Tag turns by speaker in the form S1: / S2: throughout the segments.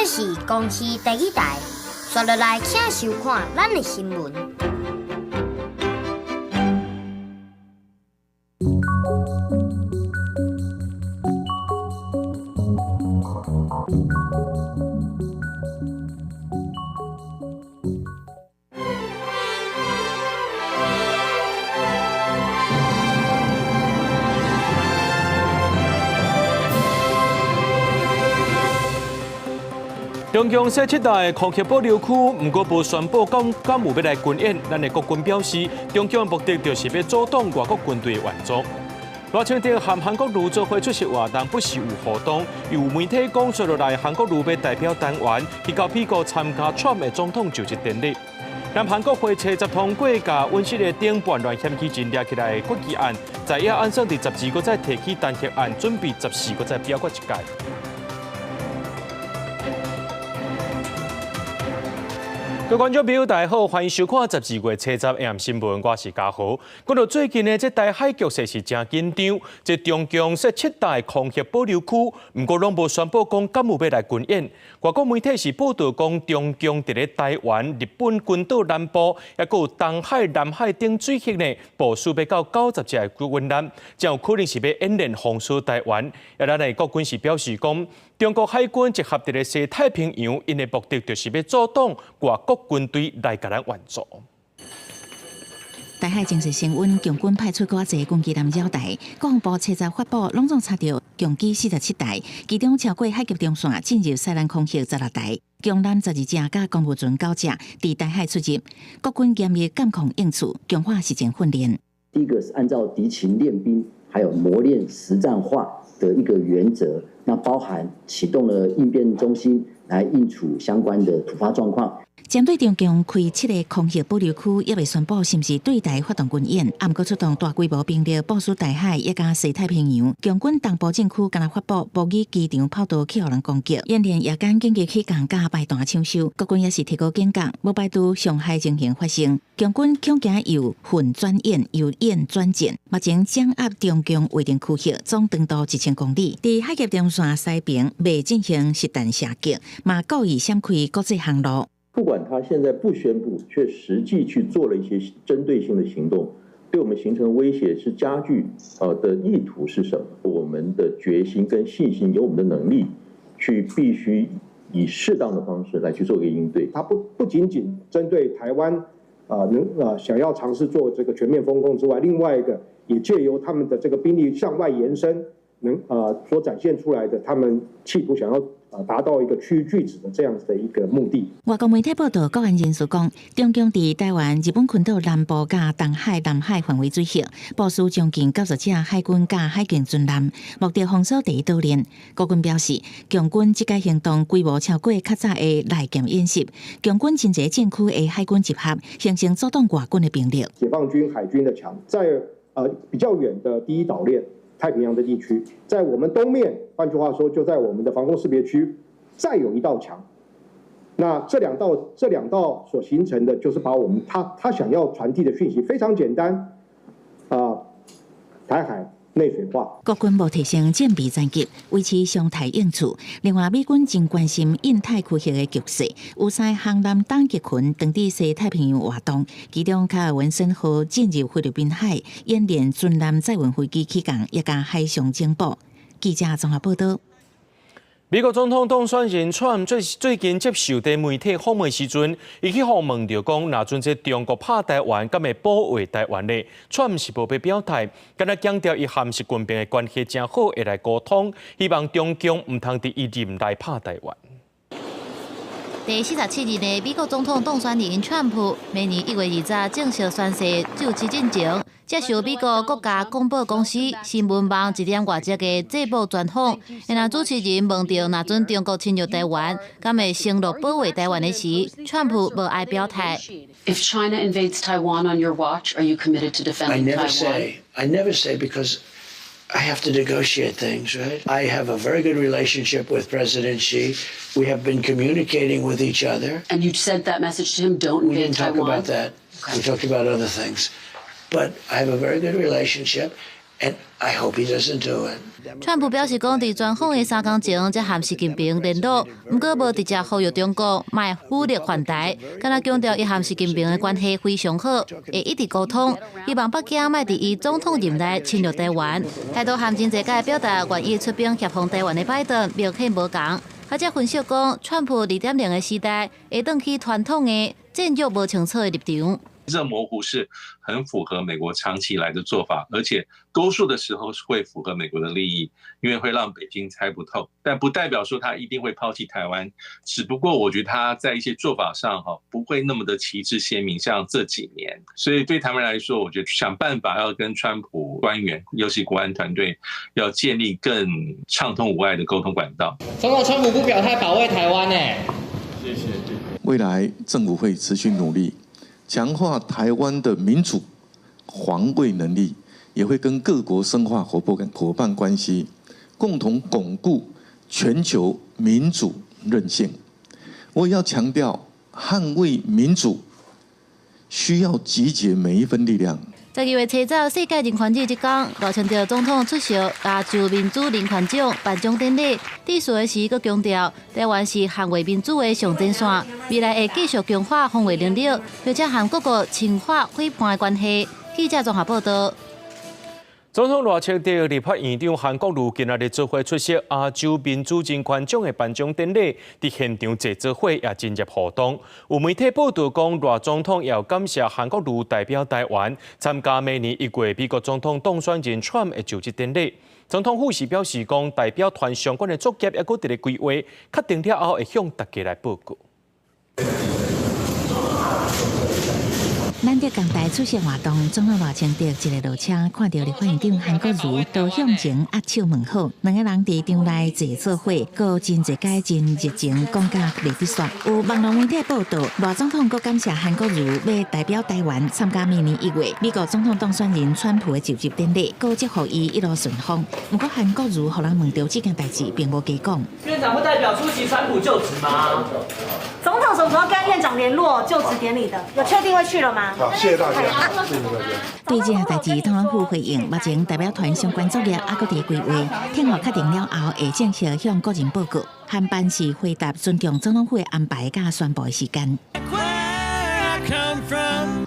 S1: 這是公視第一台，紲落來請收看咱的新聞。
S2: 中共設七台空襲保留區，毋過無宣布講敢有欲來軍演。咱的國軍表示，中共的目的就是欲阻擋外國軍隊的援助。賴清德和韓國瑜做伙出席活動，不時有互動。有媒體講說落來，韓國瑜欲代表台灣去到美國參加川普的總統就職典禮。南韓國會初十通過共溫室的頂叛亂嫌棄人掠起來的決議案，在野按算佇12閣再提起彈劾案，準備14閣再表決一屆。各位觀眾朋友，大家好，歡迎收看12月初十 AM 新聞，我是嘉豪。講到最近呢，這台海局勢是誠緊張，這中共設七台空襲保留區，毋過攏無宣布講敢有欲來軍演。外國媒體是報道講，中共佇咧台灣、日本群島南部，抑閣有東海、南海等水域呢，部署欲到90隻的軍艦，真有可能是欲演練封鎖台灣。啊，咱的國軍是表示講，中國海軍集合佇咧西太平洋，𪜶的目的就是欲阻擋外國軍隊來共咱援助。
S3: 台海情勢升溫，共軍派出閣較濟軍機艦繞台。國防部初十發布，攏總查著共機47台，其中超過海峽中線進入西南空域16台，共艦12隻佮公務船9隻佇台海出入。國軍嚴密監控應處，強化實戰訓練。
S4: 第一個是按照敵情練兵，還有磨練實戰化的一個原則，那包含啟動了應變中心來應處相關的突發狀況。
S3: 針對中共開七个空襲保留區，猶未宣布是毋是對台發動軍演，毋過出動大規模兵力部署台海，抑佮西太平洋。共軍東部戰區敢若發布模擬機場炮彈去予人攻擊，演練夜間緊急起降佮排彈搶修。國軍也是提高警覺，無排除傷害情形發生。共軍恐驚由訓轉演，由演轉戰，目前掌握中共劃定區域總長度1000公里，佇海峽中線西邊未進行實彈射擊，嘛故意閃開國際航路。
S5: 不管他現在不宣布，卻實際去做了一些針對性的行動，對我們形成威脅是加劇的意圖是什麼？我們的決心跟信心，有我們的能力，去必須以適當的方式來去做一個應對。
S6: 他不僅僅針對台灣啊，能啊想要嘗試做這個全面封控之外，另外一個也借由他們的這個兵力向外延伸，能啊所展現出來的，他們企圖想要達到一個區域拒止的這樣子的一個目的。
S3: 外國媒體報道，國安人士講，中共佇台灣、日本群島南部佮東海、南海範圍水域部署將近90隻海軍佮海警船艦，目的封鎖第一島鏈。國軍表示，共軍這個行動規模超過較早的內劍演習，共軍真濟戰區的海軍集合，形成阻擋外軍的兵力。
S6: 解放軍海軍的牆在比較遠的第一島鏈。太平洋的地區，在我們東面，換句話說，就在我們的防空識別區，再有一道牆。那這兩道所形成的，就是把我們他想要傳遞的訊息非常簡單，啊，台海內水化。
S3: 國軍無提升戰備層級，維持常態應處。另外，美軍真關心印太區域的局勢，有三航艦打擊群當佇西太平洋活動，其中卡爾文森號進入菲律賓海，演練船艦載運飛機起降，抑佮海上警報。記者綜合報道。
S2: 美國總統當選人川普最近接受佇媒體訪問時陣，伊去予問著講，若陣這中國拍台灣，敢會保衛台灣呢？川普是無欲表態，敢若強調伊和習近平的關係誠好，會來溝通，希望中共毋通佇伊任內拍台灣。
S7: 第47任的美國總統當選人川普，明年1月20日正式宣誓就職進前，接受美國國家廣播公司新聞網一點外節的節目專訪。若主持人問著，若準中國侵入台灣，敢會承諾保衛台灣的時，川普無愛表態。
S8: If China invades Taiwan on your watch, are you committed to defending
S9: I never
S8: Taiwan?
S9: say. I never say because I have to negotiate things, right? I have a very good relationship with President Xi. We have been communicating with each other.
S8: And you sent that message to him, don't
S9: We
S8: invade
S9: didn't talk
S8: Taiwan?
S9: about that. We talked about other things. But I have a very good relationship, and I hope he doesn't do it.
S7: 川普表示講，佇專訪的3工前才和習近平聯絡，毋過無直接呼籲中國莫武力犯台，敢若強調伊和習近平的關係非常好，會一直溝通，希望北京莫佇伊總統任內侵略台灣。態度和真濟擺表達願意出兵協防台灣的拜登明顯無仝。學者分析講，川普2.0的時代會轉去傳統的戰略無清楚的立場。
S10: 這模糊是很符合美國長期以來的做法，而且多數的時候是會符合美國的利益，因為會讓北京猜不透。但不代表說他一定會拋棄台灣，只不過我覺得他在一些做法上哈不會那麼的旗幟鮮明，像這幾年。所以對台灣來說，我覺得想辦法要跟川普官員，尤其國安團隊，要建立更暢通無礙的溝通管道。
S11: 總統川普不表態保衛台灣呢？
S12: 謝謝。未來政府會持續努力，強化台灣的民主防衛能力，也會跟各國深化夥伴關係，共同鞏固全球民主韌性。我也要強調，捍衛民主需要集結每一份力量。
S7: 12月7日，世界人權日這工，賴清德總統出席亞洲民主人權獎頒獎典禮，致辭的時，閣強調台灣是捍衛民主的上前線，未來會繼續強化防衛能力，並且和各國深化夥伴關係。記者綜合報道。
S2: 總統賴清德立法院長韓國瑜今仔日做伙出席亞洲民主人權獎的頒獎典禮，佇現場坐做伙也真熱互動。有媒體報道講，賴總統也感謝韓國瑜代表台灣參加明年1月美國總統當選人川普的就職典禮。總統府是表示講，代表團相關的作業猶閣佇咧規劃，確定了後會向大家來報告。
S3: 難得仝台出席活動，總統賴清德一个落車，看著立法院長韓國瑜都向前握手問好，兩个人佇場內坐做伙，閣真濟擺真熱情講甲袂得煞。有網路媒體報道，賴總統閣感謝韓國瑜欲代表台灣參加明年1月美國總統當選人川普的就職典禮，閣祝福伊一路順風。毋過韓國瑜予人問著這件代誌，並無加講。
S13: 院長會代表出席川普就職嗎？
S14: 總統什麼時候跟院長聯絡就職典禮的？有確定會去了嗎？
S15: 好，謝謝大家，謝謝大家。
S3: 對這件代誌，總統府回應，目前代表團相關作業猶閣佇規劃，聽候確定了後會正式向國人報告。韓辦是回答尊重總統府的安排佮宣布的時間。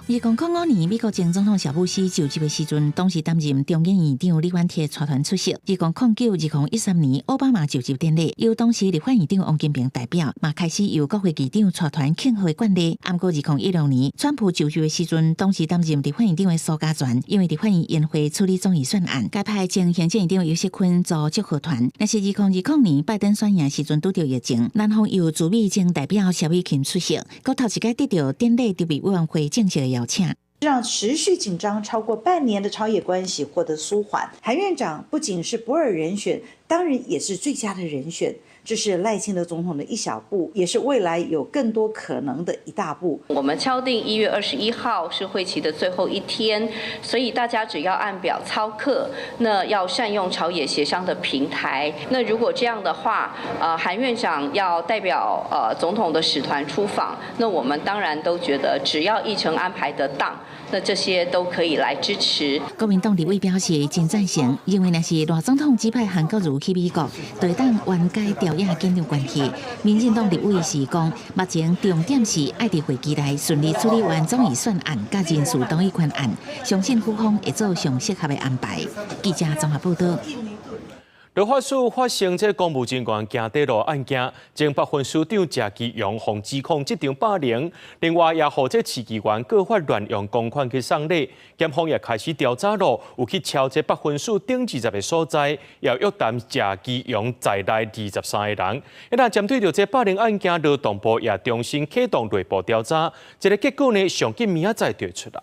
S3: 2005年，美國前總統小布希就職的時陣，當時擔任眾議院長李源鐵帶團出席。2009、2013年，奧巴馬就職典禮，由當時立法院長王金平代表，嘛開始由國會議長帶團慶賀的慣例。毋過2016年，川普就職的時陣，當時擔任立法院長的蘇嘉全，因為立法院延會處理總預算案，改派前行政院長游錫堃組祝賀團。若是2020年拜登選贏時陣拄著疫情，南方由駐美前代表蕭美琴出席，閣頭一擺得著典禮籌備委員會正式的邀請。
S16: 讓持續緊張超過半年的朝野關係獲得舒緩。韓院長不僅是不二人選，當然也是最佳的人選。這是賴清德總統的一小步，也是未來有更多可能的一大步。
S8: 我們敲定1月21號是會期的最後一天，所以大家只要按表操課，那要善用朝野協商的平台。那如果這樣的話，韓院長要代表總統的使團出訪，那我們當然都覺得只要議程安排得當，那這些都可以來支持。
S3: 國民黨立委表示真贊成，認為若是賴總統指派韓國瑜去美國，就會當緩解朝野緊張關係。民進黨立委是講，目前重點是愛佇會期內順利處理完總預算案佮人事同意權案，相信府方會做上適合的安排。記者綜合報道。
S2: 勞發署發生這公務人員行短路案件，前北分署長謝其陽予指控職場霸凌，另外也予這市議員告發亂用公款去送禮，檢方也開始調查咯，有去抄這北分署頂20個所在，也約談謝其陽在內23個人。那針對著這霸凌案件，勞動部也重新啟動內部調查，這个結果呢，上緊明仔載就會出來。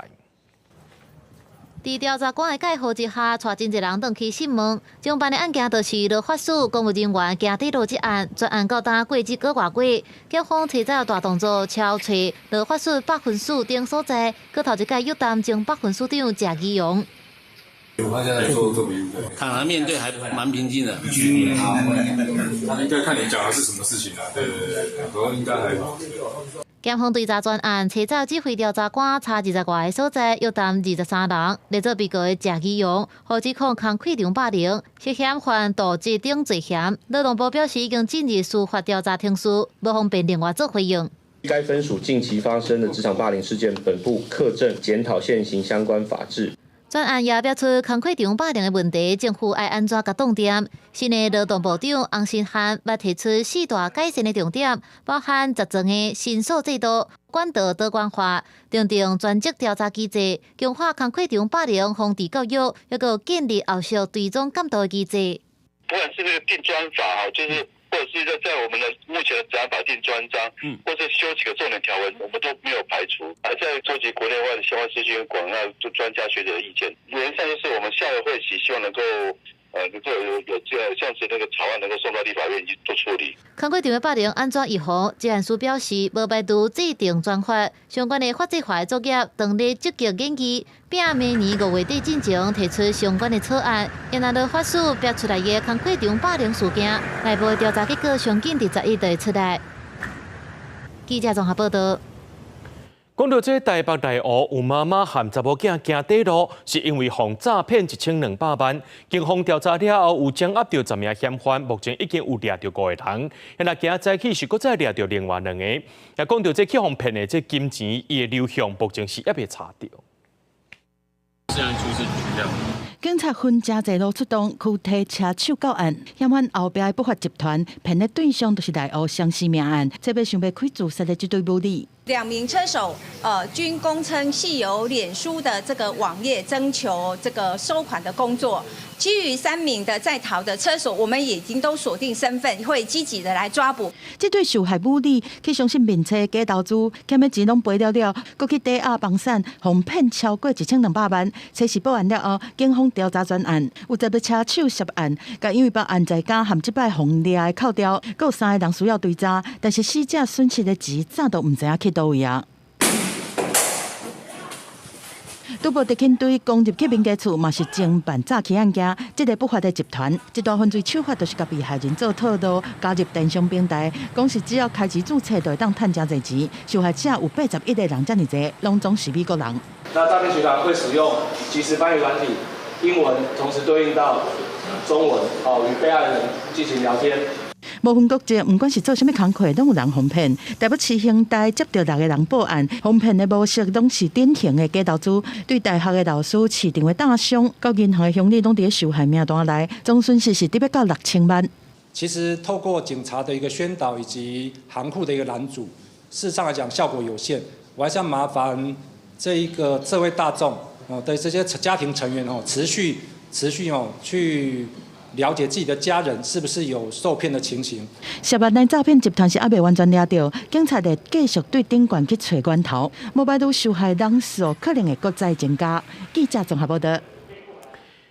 S7: 佇調查官的介紹之下，帶真濟人轉去訊問。偵辦的案件就是勞發署公務人員行短路這案，專案到今過一個外月，檢方提早大動作抄揣勞發署北分署等所在，閣頭一擺約談前北分署長謝其陽。
S17: 他現在做做坦然面對，還蠻平靜的。
S18: 嗯，應該看你講的是什麼事情啊？對對對，不過應該還好。
S7: 檢方追查專案，查找指揮調查官查20外个所在，約談23人。列做被告的鄭義勇，予指控工課場霸凌，涉嫌犯瀆職等罪嫌。勞動部表示已經進入司法調查程序，無方便另外做回應。
S18: 該分署近期發生的職場霸凌事件，本部課政檢討現行相關法制。
S7: 專案也表出工課場霸凌的問題，政府愛按怎共擋定？新的勞動部長洪申翰捌提出四大改善的重點，包含實裝的申訴制度、管道多元化、訂定專職調查機制、強化工課場霸凌防治教育，抑閣建立後續追蹤監督的機制。
S19: 不管是那個定專法哈，就是或者是在我們的目前的治安法定專章，或者修幾個重點條文，我們都沒有排除，還在收集國內外的相關資訊，廣納專家學者的意見。原則上就是我們下個會期希望能夠，能夠有這樣子那個草案能夠送到立法院去做處理。
S7: 工課場的霸凌按怎預防？職安司表示，無排除制定專法，相關的法制化的作業，當咧積極研議，並明年5月底進前提出相關的草案。若無法司逼出來的工課場霸凌事件，內部的調查結果上緊佇11就會出來。記者綜合報道。
S2: 講到這台北內湖有媽媽和查某囝行短路，是因為予詐騙1200萬。警方調查了後，有掌握著10名嫌犯，目前已經有掠著五个人。若今仔早起是閣再掠著另外兩個。也講到這去予騙的這金錢，伊的流向目前是猶未查著。
S20: 警察分誠濟路出動，拘提車手到案，嫌犯後壁的不法集團騙的對象就是內湖相思命案，這擺想欲開自殺的這對母女。
S21: 兩名車手，均供稱係由臉書的這個網頁徵求這個收款的工作。其餘三名的在逃的車手，我們已經都鎖定身份，會積極的來抓捕。
S20: 這對受害母女去相信面冊假投資，欠的錢攏賠了了，閣去抵押房產，予騙超過1200萬。測試報案了後，警方調查全案，有10個車手涉案，共因為報案在家和這擺予掠的扣掉，閣有三個人需要追查，但是死者損失的錢早都毋知影去佗位啊。拄報特勤隊攻入去民家厝，嘛是偵辦詐欺案件。這个不法的集團，這段犯罪手法就是共被害人做套路，加入電商平台，講是只要開始註冊就會當趁誠濟錢。受害者有81個人，遮爾濟，攏總是美國人。
S22: 那詐騙集團會使用即時翻譯軟體，英文同時對應到中文，哦，與被害人進行聊天。
S20: 無分國籍，毋管是做啥物工課，攏有人予騙。台北市刑大接著六个人報案，予騙的模式攏是典型的假投資。對大學的老師、市場的大商、到銀行的鄉里，攏佇咧受害名單內，總損失是得欲到6000萬。
S23: 其實透過警察的一個宣導以及行庫的一個攔阻，事實上來講效果有限。我還是要麻煩這一個社會大眾哦的這些家庭成員哦，持續持續哦去了解自己的家人是不是有受騙的情形。
S20: 涉案的詐騙集團是猶未完全掠著，警察會繼續對頂懸去揣源頭，無排除受害人數可能會閣再增加。記者綜合報道。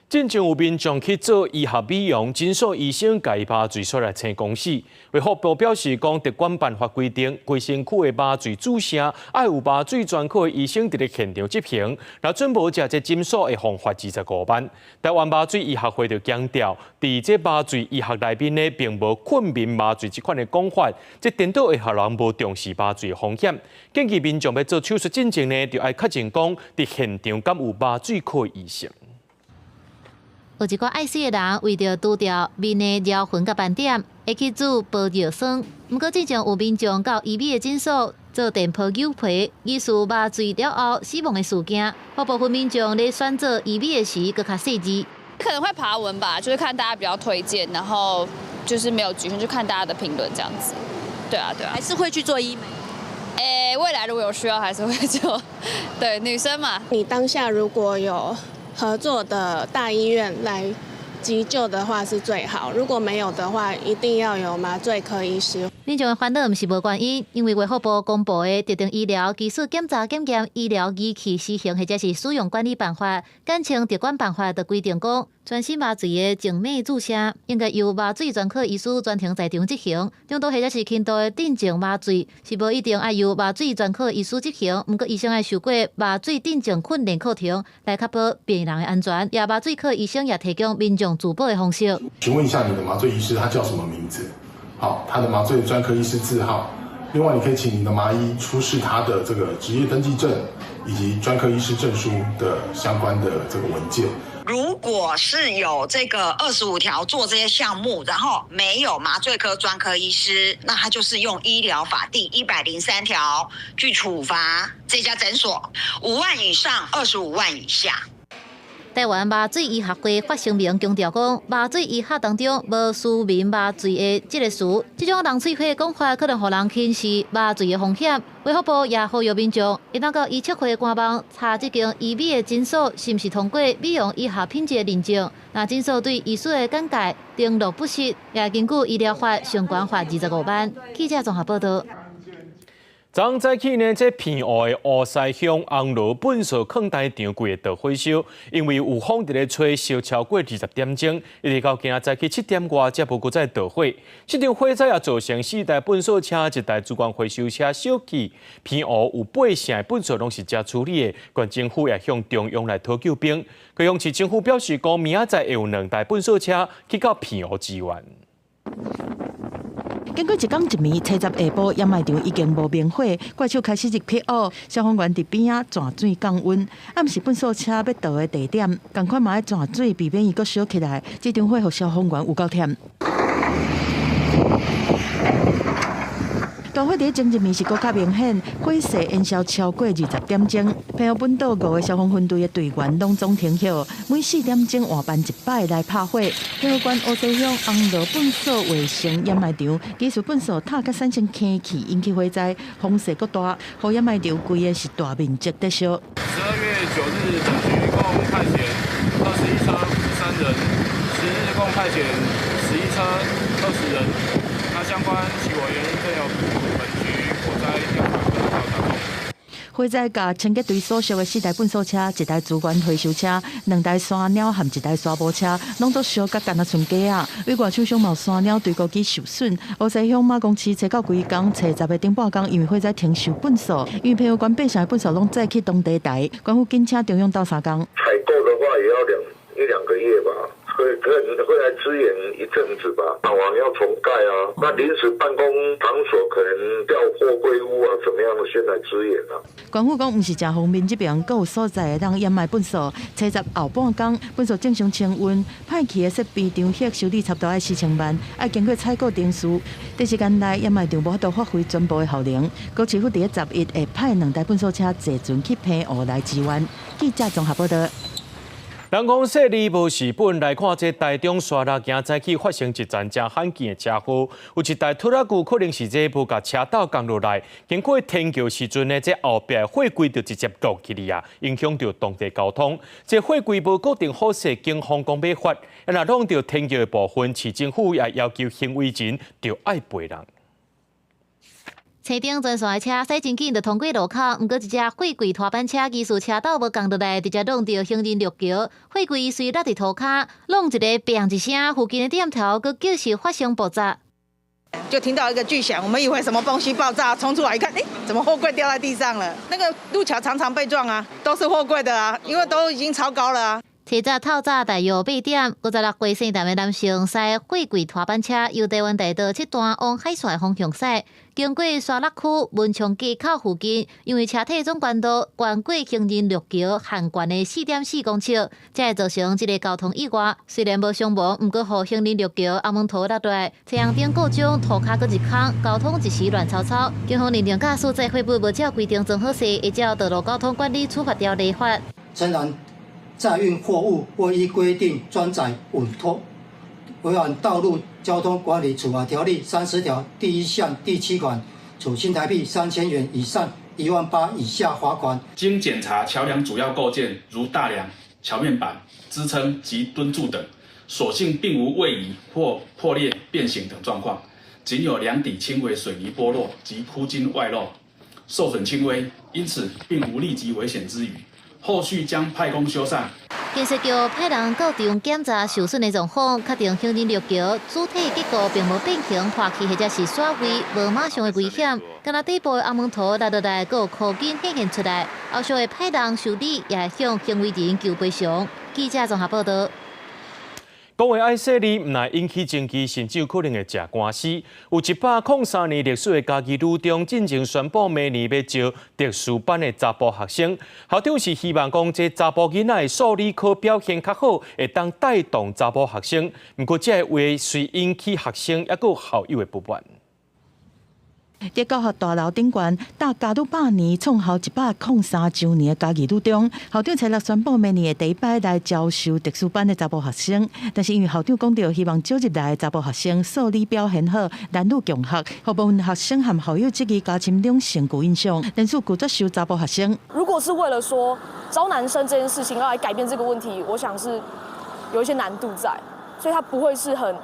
S2: 進前有民眾去做醫學美容診所，醫生共伊麻醉煞來生公死。衛福部表示講，疾管辦法規定，規身軀的麻醉注射愛有麻醉專科的醫生佇咧現場執行，若準無者，這診所會予罰25萬。台灣麻醉醫學會就強調，佇這麻醉醫學內面呢，並無睏眠麻醉這款的講法，這顛倒會予人無重視麻醉風險。建議民眾欲做手術進前呢，就愛確認講，佇現場敢有麻醉科醫生。
S7: 有一寡愛媠的人為著除掉面的撩痕佮斑點，會去注玻尿酸。毋過，之前有民眾到醫美的診所做電波扭皮，疑似麻醉了後死亡的事件，予部分民眾咧選擇醫美的時，閣較細緻。
S24: 可能會爬文吧，就是看大家比較推薦，然後就是沒有局限，就看大家的評論這樣子。對啊，對啊，
S14: 還是會去做醫美。
S24: 未來如果有需要，還是會做。對，女生嘛。
S25: 你當下如果有合作的大醫院來急救的話是最好，如果沒有的話，一定要有麻醉科醫師。
S7: 民眾的煩惱毋是無原因，因為衛福部公布的特定醫療技術檢查檢驗醫療儀器施行或者是使用管理辦法，簡稱疾管辦法就規定講，全身麻醉的靜脈注射應該由麻醉專科醫師全程在場執行，中度或者是輕度的鎮靜麻醉是無一定愛由麻醉專科醫師執行，毋過醫生愛受過麻醉鎮靜訓練課程來確保病人的安全。也麻醉科醫生也提供民眾自保的方式。
S26: 請問一下，你的麻醉醫師他叫什麼名字？好，他的麻醉專科醫師字號。
S1: 另外，你可以請你的麻醫出示他的這個執業登記證以及專科醫師證書的相關的這個文件。
S4: 如果是有這個25條做這些項目，然後沒有麻醉科專科醫師，那他就是用醫療法第103條去處罰這家診所，5萬以上25萬以下。
S7: 台灣麻醉醫學會發聲明強調講，麻醉醫學當中無舒眠麻醉的這个詞，這種人喙火講法可能予人輕視麻醉的風險。衛福部也呼籲民眾，會當到醫策會官網查這間醫美的診所是毋是通過美容醫學品質的認證。若診所對醫師的簡介登錄不實，也根據醫療法相關罰25萬。記者綜合報道。
S2: 昨早起呢，這澎湖的烏西鄉紅螺糞埽囥台場規个著火燒，因為有風佇咧吹，燒超過20點鐘，一直到今仔早起7點外才無閣再著火。這場火災也造成四台糞埽車、一台資源回收車燒去。澎湖有八成的糞埽攏是遮處理的，縣政府也向中央來討救兵。高雄市政府表示，講明仔載會有兩台糞埽車去到澎湖支援。
S20: 經過一工一暝，初十下晡掩埋場已經無明火，怪獸開始入去哦。消防員佇邊仔泉水降溫，暗時糞埽車欲到的地點，仝款嘛愛泉水，避免伊閣燒起來。這場火予消防員有夠忝。大火佇前一暝是閣較明顯，火勢延燒超過20點鐘。澎湖本島5個消防分隊的隊員攏總停歇，每4點鐘換班一擺來拍火。澎湖縣烏西鄉紅螺糞埽衛生掩埋場，技術糞埽塔甲產生坑氣，引起火災，風勢閣大，予掩埋場規个是大面積在燒。
S5: 12月9日，本局共派遣21車53人，10日共派遣11車20人。那相關起火原因正由本局火災調查科調查中。
S20: 火災共清潔隊所屬的四台糞埽車、一台資源回收車、兩台山鳥和一台沙埔車，攏總燒甲干焦賰雞仔。對外手上嘛有山鳥堆高機受損。烏西鄉馬公市初九規工，初十的頂半工，因為火災停收糞埽，因為澎湖縣八成的糞埽攏載去當地台，縣府緊請中央鬥相共。
S19: 採購的話也要一兩個月吧。會會來支援一陣子吧，廠房要重蓋啊，那臨時辦公場所可能調貨櫃屋啊，怎麼樣的先來支援啊？
S20: 縣府講毋是誠方便，這邊閣有所在會當掩埋糞埽，初十後半工糞埽正常清運，歹去的設備場額修理差不多愛4000萬，愛經過採購程序。短時間內掩埋場無法度發揮全部的效能。高市府佇咧11會派兩台糞埽車坐船去澎湖來支援。記者綜合報道。
S2: 人講細膩無蝕本，來看這台中沙鹿今早起發生一場誠罕見的車禍，有一台拖拉機可能是這無共車斗降落來，經過天橋時陣呢，這後壁貨櫃就直接落去哩啊，影響著當地交通。這貨櫃無固定好勢，警方講欲罰，若弄著天橋的部分，市政府也要求行為人著愛賠人。
S7: 車頂全線的車駛真緊，就通過路口。毋過一隻貨櫃拖板車技術車斗無降落來，直接挵著行人陸橋。貨櫃隨落佇塗跤，挵一个砰一聲，附近的店頭閣繼續發生爆炸。
S6: 就聽到一個巨響，我們以為什麼東西爆炸，衝出來一看，怎麼貨櫃掉在地上了？那個路橋常常被撞啊，都是貨櫃的啊，因為都已經超高了啊。
S7: 初十透早大約8點，56歲姓陳的男性駛貨櫃拖板車由台灣大道七段往海線方向駛，經過沙鹿區文昌街口附近，因為車體總懸度懸過行人陸橋限懸的4.4公尺，才會造成這个交通意外。雖然無傷亡，毋過予行人陸橋紅毛塗落來，車紅燈故障，塗跤閣一空，交通一時亂糟糟。警方認定駕駛載貨物無照規定裝好勢，會照道路交通管理處罰條例罰。
S9: 誠然載運貨物未依規定裝載穩妥，違反道路交通管理處罰條例30條第1項第7款，處新台幣3000元以上1萬8以下罰款。
S26: 經檢查橋梁主要構件，如大梁、橋面板、支撐及墩柱等，所幸並無位移或破裂、變形等狀況，僅有梁底輕微水泥剝落及箍筋外露，受損輕微，因此並無立即危險之虞。後續將派工修繕。
S7: 建設局派人到場檢查受損的狀況，確定行人陸橋主體結構並無變形、破去或者是甩位，無馬上的危險。敢若底部的紅毛塗落落來，閣有箍筋顯現出來，後續會派人修理，也會向行為人求賠償。記者綜合報道。
S2: 講話愛細膩，毋但引起爭議，甚至有可能會食官司。有103年歷史的嘉義女中，進前宣布明年欲招特殊班的查埔學生。校長是希望講，這查埔囡仔的數理科表現較好，會當帶動查埔學生。毋過，這个話雖引起學生抑閣校友的不滿。
S20: 佇教學大樓頂懸，搭嘉女百年創校103年的嘉義女中，校長初六宣布明年的第一擺來招收特殊班的查埔學生，但是因為校長講著希望招入來的查埔學生數理表現好，男女共學，予部分學生和校友質疑加深兩性舊印象，連續拒絕收查埔學生。
S10: 如果是為了說招男生這件事情要來改變這個問題，我想是有一些難度在，所以他不會是很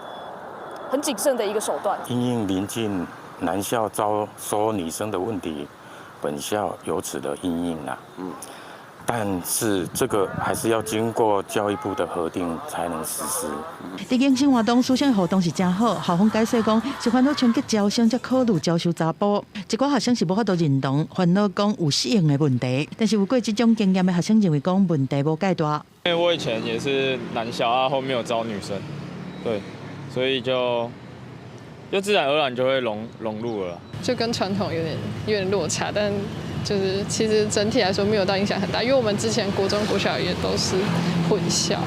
S10: 謹慎的一個手段。
S11: 因應鄰近男校招收女生的問題，本校有此的因應啦。但是這個還是要經過教育部的核定才能實施。
S20: 佇迎新活動，師生互動是誠好，校方解釋講是煩惱衝擊招生，才考慮招收查埔。一寡學生是無法度認同，煩惱講有適應的問題。但是有過這種經驗的學生認為講問題無蓋大。
S5: 因為我以前也是男校啊，後面有招女生，對，所以就自然而然就會融入了，
S12: 就跟傳統有點落差，但就是其實整體來說沒有到影響很大，因為我們之前國中、國小也都是混校。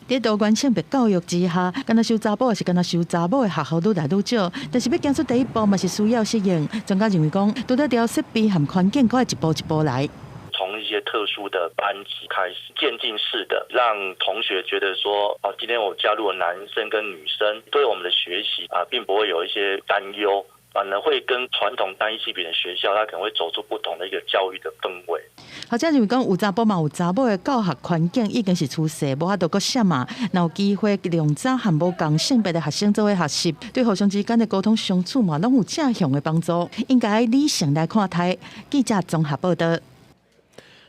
S20: 佇多元性別教育之下，干焦收查埔抑是干焦收查某的學校愈來愈少，但是欲行出第一步嘛是需要適應。專家認為講，除了調設備和環境，閣愛一步一步來。
S13: 從一些特殊的班級開始，漸進式的讓同學覺得說，哦，今天我加入了男生跟女生，對我們的學習啊，並不會有一些擔憂，反而會跟傳統單一性別的學校，它可能會走出不同的一個教育的氛圍。
S20: 學者認為講，有查埔嘛有查某的教學環境已經是趨勢，無法度閣閃嘛。若有機會讓查和無仝性別的學生做伙學習，對互相之間的溝通相處嘛，攏有正向的幫助。應該理性來看待。記者綜合報道。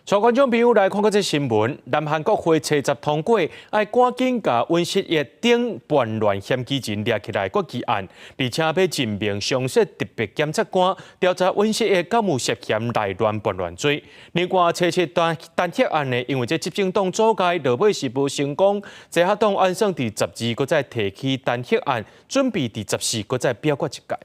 S2: 帶觀眾朋友來看過這新聞，南韓國會初十通過，愛趕緊共尹錫悅等叛亂嫌疑人掠起來決議案，而且欲任命常設特別檢察官調查尹錫悅敢有涉嫌內亂叛亂罪。另外，初七彈劾案呢，因為這執政黨組閣落尾是無成功，在野黨按算佇12閣再提起彈劾案，準備佇14閣再表決一擺。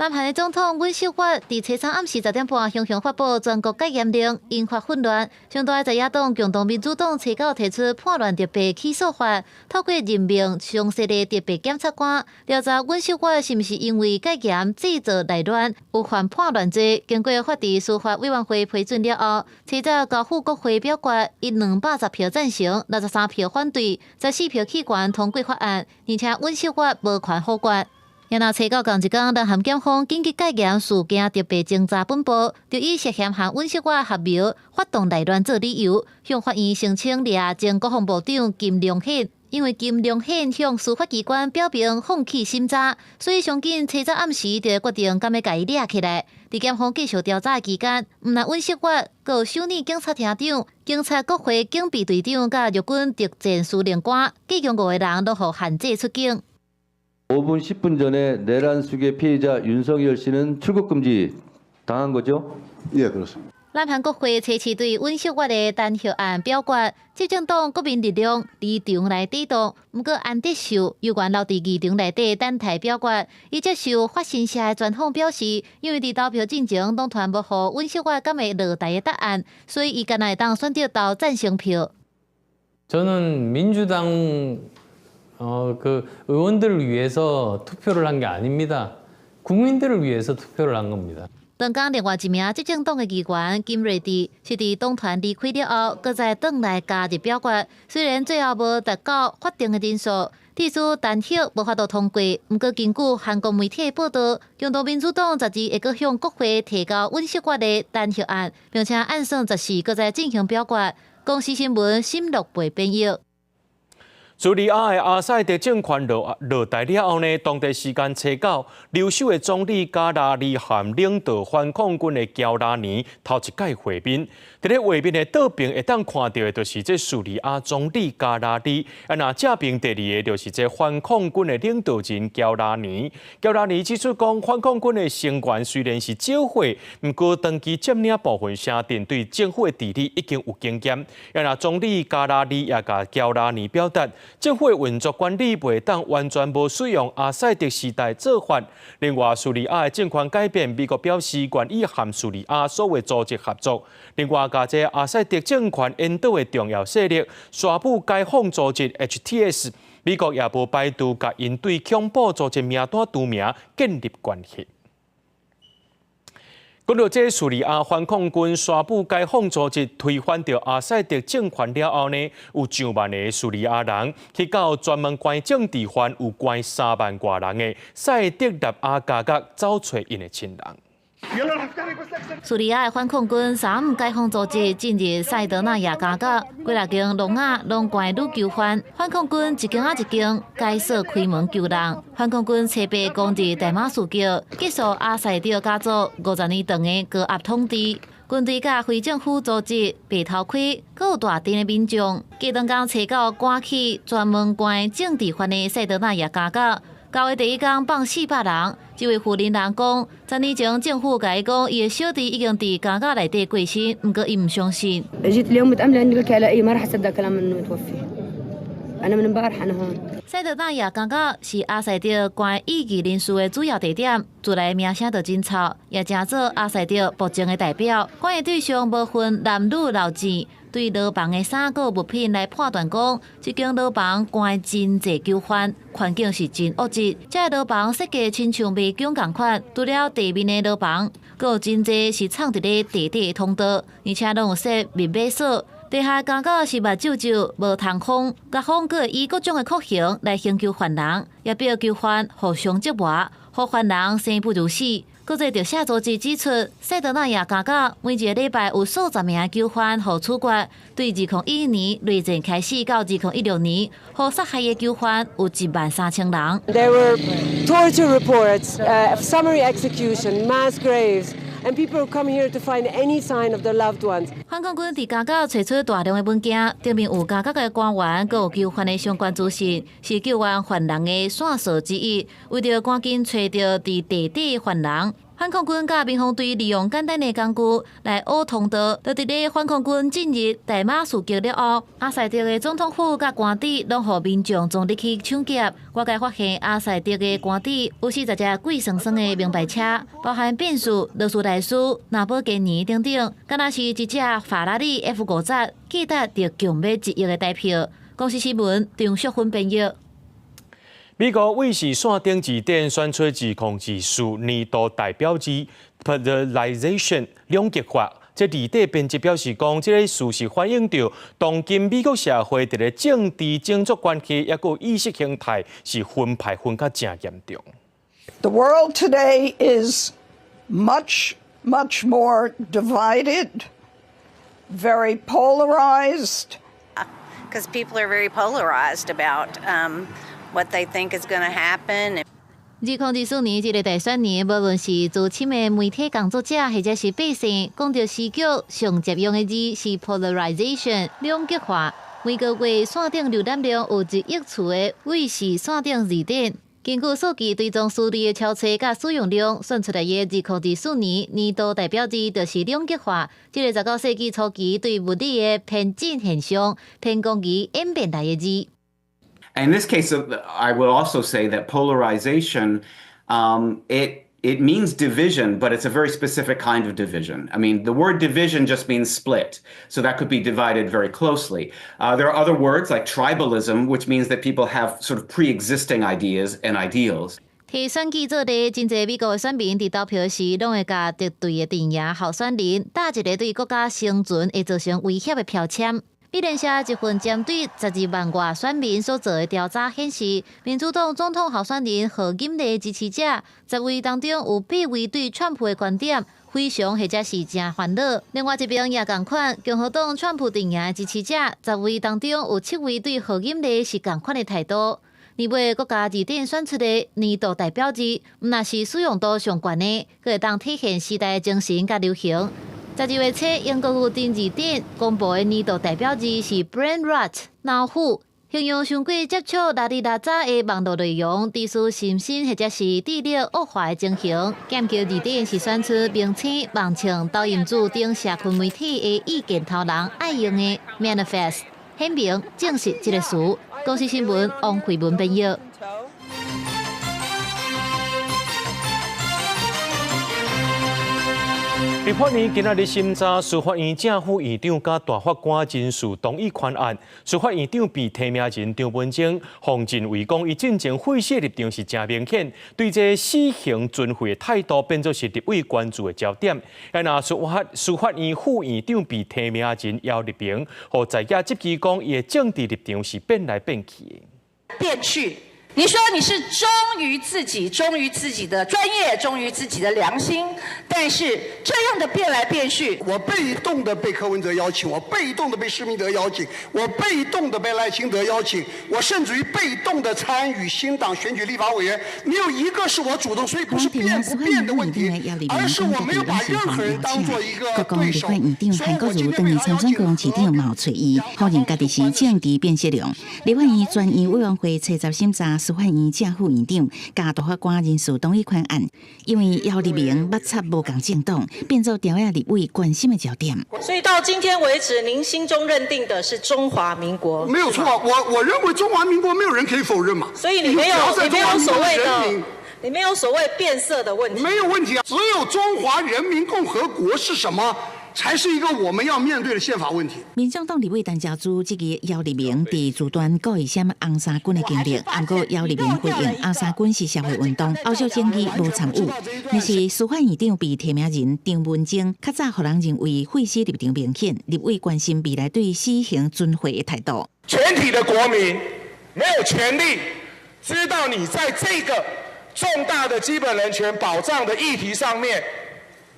S7: 南韓的總統尹錫悅佇初三暗時10點半，雄雄發布全國戒嚴令，引發混亂。上大在野黨共同民主黨初九提出叛亂特別起訴法，透過任命常設的特別檢察官調查尹錫悅是毋是因為戒嚴製造內亂，有犯叛亂罪。經過法制司法委員會批准了後，初早交付國會表決，以210票贊成、63票反對、14票棄權通過法案，而且尹錫悅無權否決。然後初九仝一工，南韓檢方緊急戒嚴事件特別偵查本部，就以涉嫌和尹錫悅合謀發動內亂做理由，向法院申請掠前國防部長金龍顯。因為金龍顯向司法機關表明放棄審查，所以上緊初早暗時就決定敢欲共伊掠起來。佇檢方繼續調查期間，毋但尹錫悅，閣有首爾警察廳長、警察國會警備隊長佮陸軍特戰司令官，計共五个人攏予限制出境。
S15: 5분 10분 전에 내란 수괴 피의자 윤석열 씨는 출국 금지 당한 거죠?
S1: 예, 그렇습니다.
S7: 南韓國會初七對尹錫悅的彈劾案表決，執政黨國民力量離場來抵擋。毋過安德秀猶原留佇議場內底等待表決。伊接受法新社的專訪表示，因為佇投票進前，黨團無予尹錫悅敢會落台的答案，所以伊干焦會當選擇投贊成票。
S16: 저는 민주당 그 의원들을 위해서 투표를 한 게 아닙니다. 국민들을 위해서 투표를 한 겁니다.
S7: 同工另外一名執政黨的議員金瑞智是佇黨團離開了後，閣再轉來加入表決。雖然最後無達到法定的人數，提出彈劾無法度通過。毋過根據韓國媒體報道，共同民主黨12會閣向國會提交尹錫悅的彈劾案，並且按算14閣再進行表決。公視新聞沈樂貝編譯。
S2: 敘利亞的阿薩德政權落台了後呢，當地時間初九，留守的總理加拉里和領導反抗軍的喬拉尼頭一擺會面。佇咧畫面的倒爿會當看到的，就是這敘利亞總理加拉里；啊，若正爿第二个就是這反抗軍的領導人喬拉尼。喬拉尼指出講，反抗軍的成員雖然是少歲，毋過長期佔領部分城鎮，對政府的治理已經有經驗。啊，若總理加拉里也共喬拉尼表達。政府的運作管理袂當完全無使用阿薩德時代做法。另外，敘利亞的政權改變，美國表示願意和敘利亞所有組織合作。另外，共這阿薩德政權緣黨的重要勢力沙姆解放組織 HTS，美國也無排除共𪜶對恐怖組織名單除名建立關係。講到這敘利亞反抗軍沙姆解放組織推翻著阿薩德政權了後呢，有上萬個敘利亞人去到專門關政治犯有關3萬外人的賽德納亞監獄走揣𪜶的親人。
S7: 敘利亞的反抗軍沙姆解放組織進入賽德納亞監獄，幾若間籠仔攏關女囚犯。反抗軍一間仔一間解鎖開門救人。反抗軍初八攻入大馬士革，結束阿薩德家族50年長的高壓統治。軍隊佮非政府組織白頭盔，閣有大陣的民眾，隔當工揣到趕去專門關政治犯的賽德納亞監獄。交的第一工放400人，這位婦人人講，10年前政府共伊講，伊的小弟已經佇監獄內底過身，毋過伊毋相信。
S3: جيت اليوم متأملة إنه لك ألاقيه ما راح أصدق كلام إنه متوفي. أنا من امبارح أنا هون.
S7: 賽德納亞監獄是阿薩德關異議人士的主要地點，自來名聲就真臭，也成做阿薩德暴政的代表。關的對象無分男女老幼，對牢房的衫閣物品來判斷講，這間牢房關真濟囚犯，環境是真惡質。這个牢房設計親像迷宮仝款，除了地面的牢房，閣有真濟是藏佇咧地底的通道，而且攏有設密碼鎖。地下監獄是密皺皺，無通風，監方閣會以各種的酷刑來刑求犯人，也逼囚犯互相折磨，予犯人生不如死。國際特赦組織指出，賽德納亞監獄每一个禮拜有數十名囚犯予處決。對2011年內戰開始到2016年，予殺害的囚犯有1萬3千人。
S3: There were torture reports, summary execution, mass graves, and people come here to find any sign of their loved ones.
S7: 反抗軍佇監獄揣出大量的文件，頂面有監獄的官員，閣有囚犯的相關資訊，是救援犯人的線索之一。為著趕緊揣著佇地底犯人，反抗軍佮民防隊利用簡單的工具來挖通道。就佇咧反抗軍進入大馬士革了後，阿薩德的總統府佮官邸攏予民眾衝入去搶劫。外界發現阿薩德的官邸有40隻貴生生的名牌車，包含賓士、勞斯萊斯、蘭博基尼等等，敢若是一隻法拉利 F50，價值就強欲1億的台票。公視新聞張淑芬編譯。
S2: 美國衛視線頂字典選出2024年度代表字 polarization 兩極化。這字典編輯表示講，這个詞是反映著當今美國社會佇咧政治、種族關係，抑閣意識形態是分派分較誠嚴重。
S8: The world today is much, much more divided, very polarized.
S17: Because people are very polarized about what they think is going to happen.
S7: 2024年這个大選年，無論是資深的媒體工作者，或者是百姓，講著時局上常用的字是 polarization 兩極化。每個月線頂瀏覽量有1億次的衛視線頂字典，根據數據追蹤序列的超載佮使用量，選出來的2024年年度代表字就是兩極化。這个19世紀初期對物理的偏振現象、偏光儀演變來的字。
S18: In this case, I will also say that polarization, it means division, but it's a very specific kind of division. I mean, the word division just means split, so that could be divided very closely. There are other words like tribalism, which means that people have sort of pre-existing ideas and ideals.
S7: 提選舉做例，真濟美國的選民佇投票時，攏會共敵對的陣營候選人打一个對國家生存會造成威脅的標籤。美聯社一份針對12萬外選民所做的調查顯示，民主黨總統候選人賀錦麗支持者，10位當中有8位對川普的觀點非常或者是誠煩惱。另外一邊也仝款，共和黨川普陣營的支持者，10位當中有7位對賀錦麗是仝款的態度。年尾國家字典選出的年度代表字，毋但是使用度上懸的，閣會當體現時代精神佮流行。12月初，英國牛津字典公布的年度代表字是 brain rot 腦腐，形容傷過接觸邋裡邋雜的網路內容，致使心身或者是智力惡化的情形。劍橋字典是選出明星、網唱、抖音主等社群媒體的意見頭人愛用的 manifest，顯明證實這个詞。公視新聞王慧文編譯。
S2: 立法院今仔日審查司法院正副院長佮大法官人事同意權案，司法院長被提名人張文政、洪振偉講，伊進前廢死立場是誠明顯，對這死刑存廢的態度變做是立委關注的焦點。啊，若司法院副院長被提名人姚立明，予在野質疑講，伊的政治立場是變來變去的。
S14: 變去。你說你是忠於自己，忠於自己的專業，忠於自己的良心，但是這樣的變來變去，
S21: 我被動的被柯文哲邀請，我被動的被施明德邀請，我被動的被賴清德邀請，我甚至於被動的參與新黨選舉立法委員，沒有一個是我主動，所以不是變不變的問題，而是我沒有把任何人當做一個對手。
S22: 國共立法院長韓國瑜當年參選高雄市長嘛有揣伊，否認家己是政治變色龍。立法院專員委員會初十審查司法院正副院長佮大法官人事同意權案，因為姚立明捌插無仝政黨，變做朝野立委關心的焦點。
S23: 所以到今天為止，您心中認定的是中華民國，
S21: 沒有錯。我認為中華民國沒有人可以否認嘛。
S23: 所以你沒有所謂的，你沒有所謂變色的問題，
S21: 沒有問題啊。只有中華人民共和國是什麼？才是一個我們要面對的憲法問題。
S22: 民眾黨立委陳朝珠質疑姚立明佇自傳故意寫紅衫軍的經歷，毋過姚立明回應紅衫軍是社會運動，後續爭議無參與。但是司法院長被提名人張文政，較早予人認為廢死立場明顯，立委關心未來對死刑存廢的態度。
S24: 全體的國民沒有權利知道你在這個重大的基本人權保障的議題上面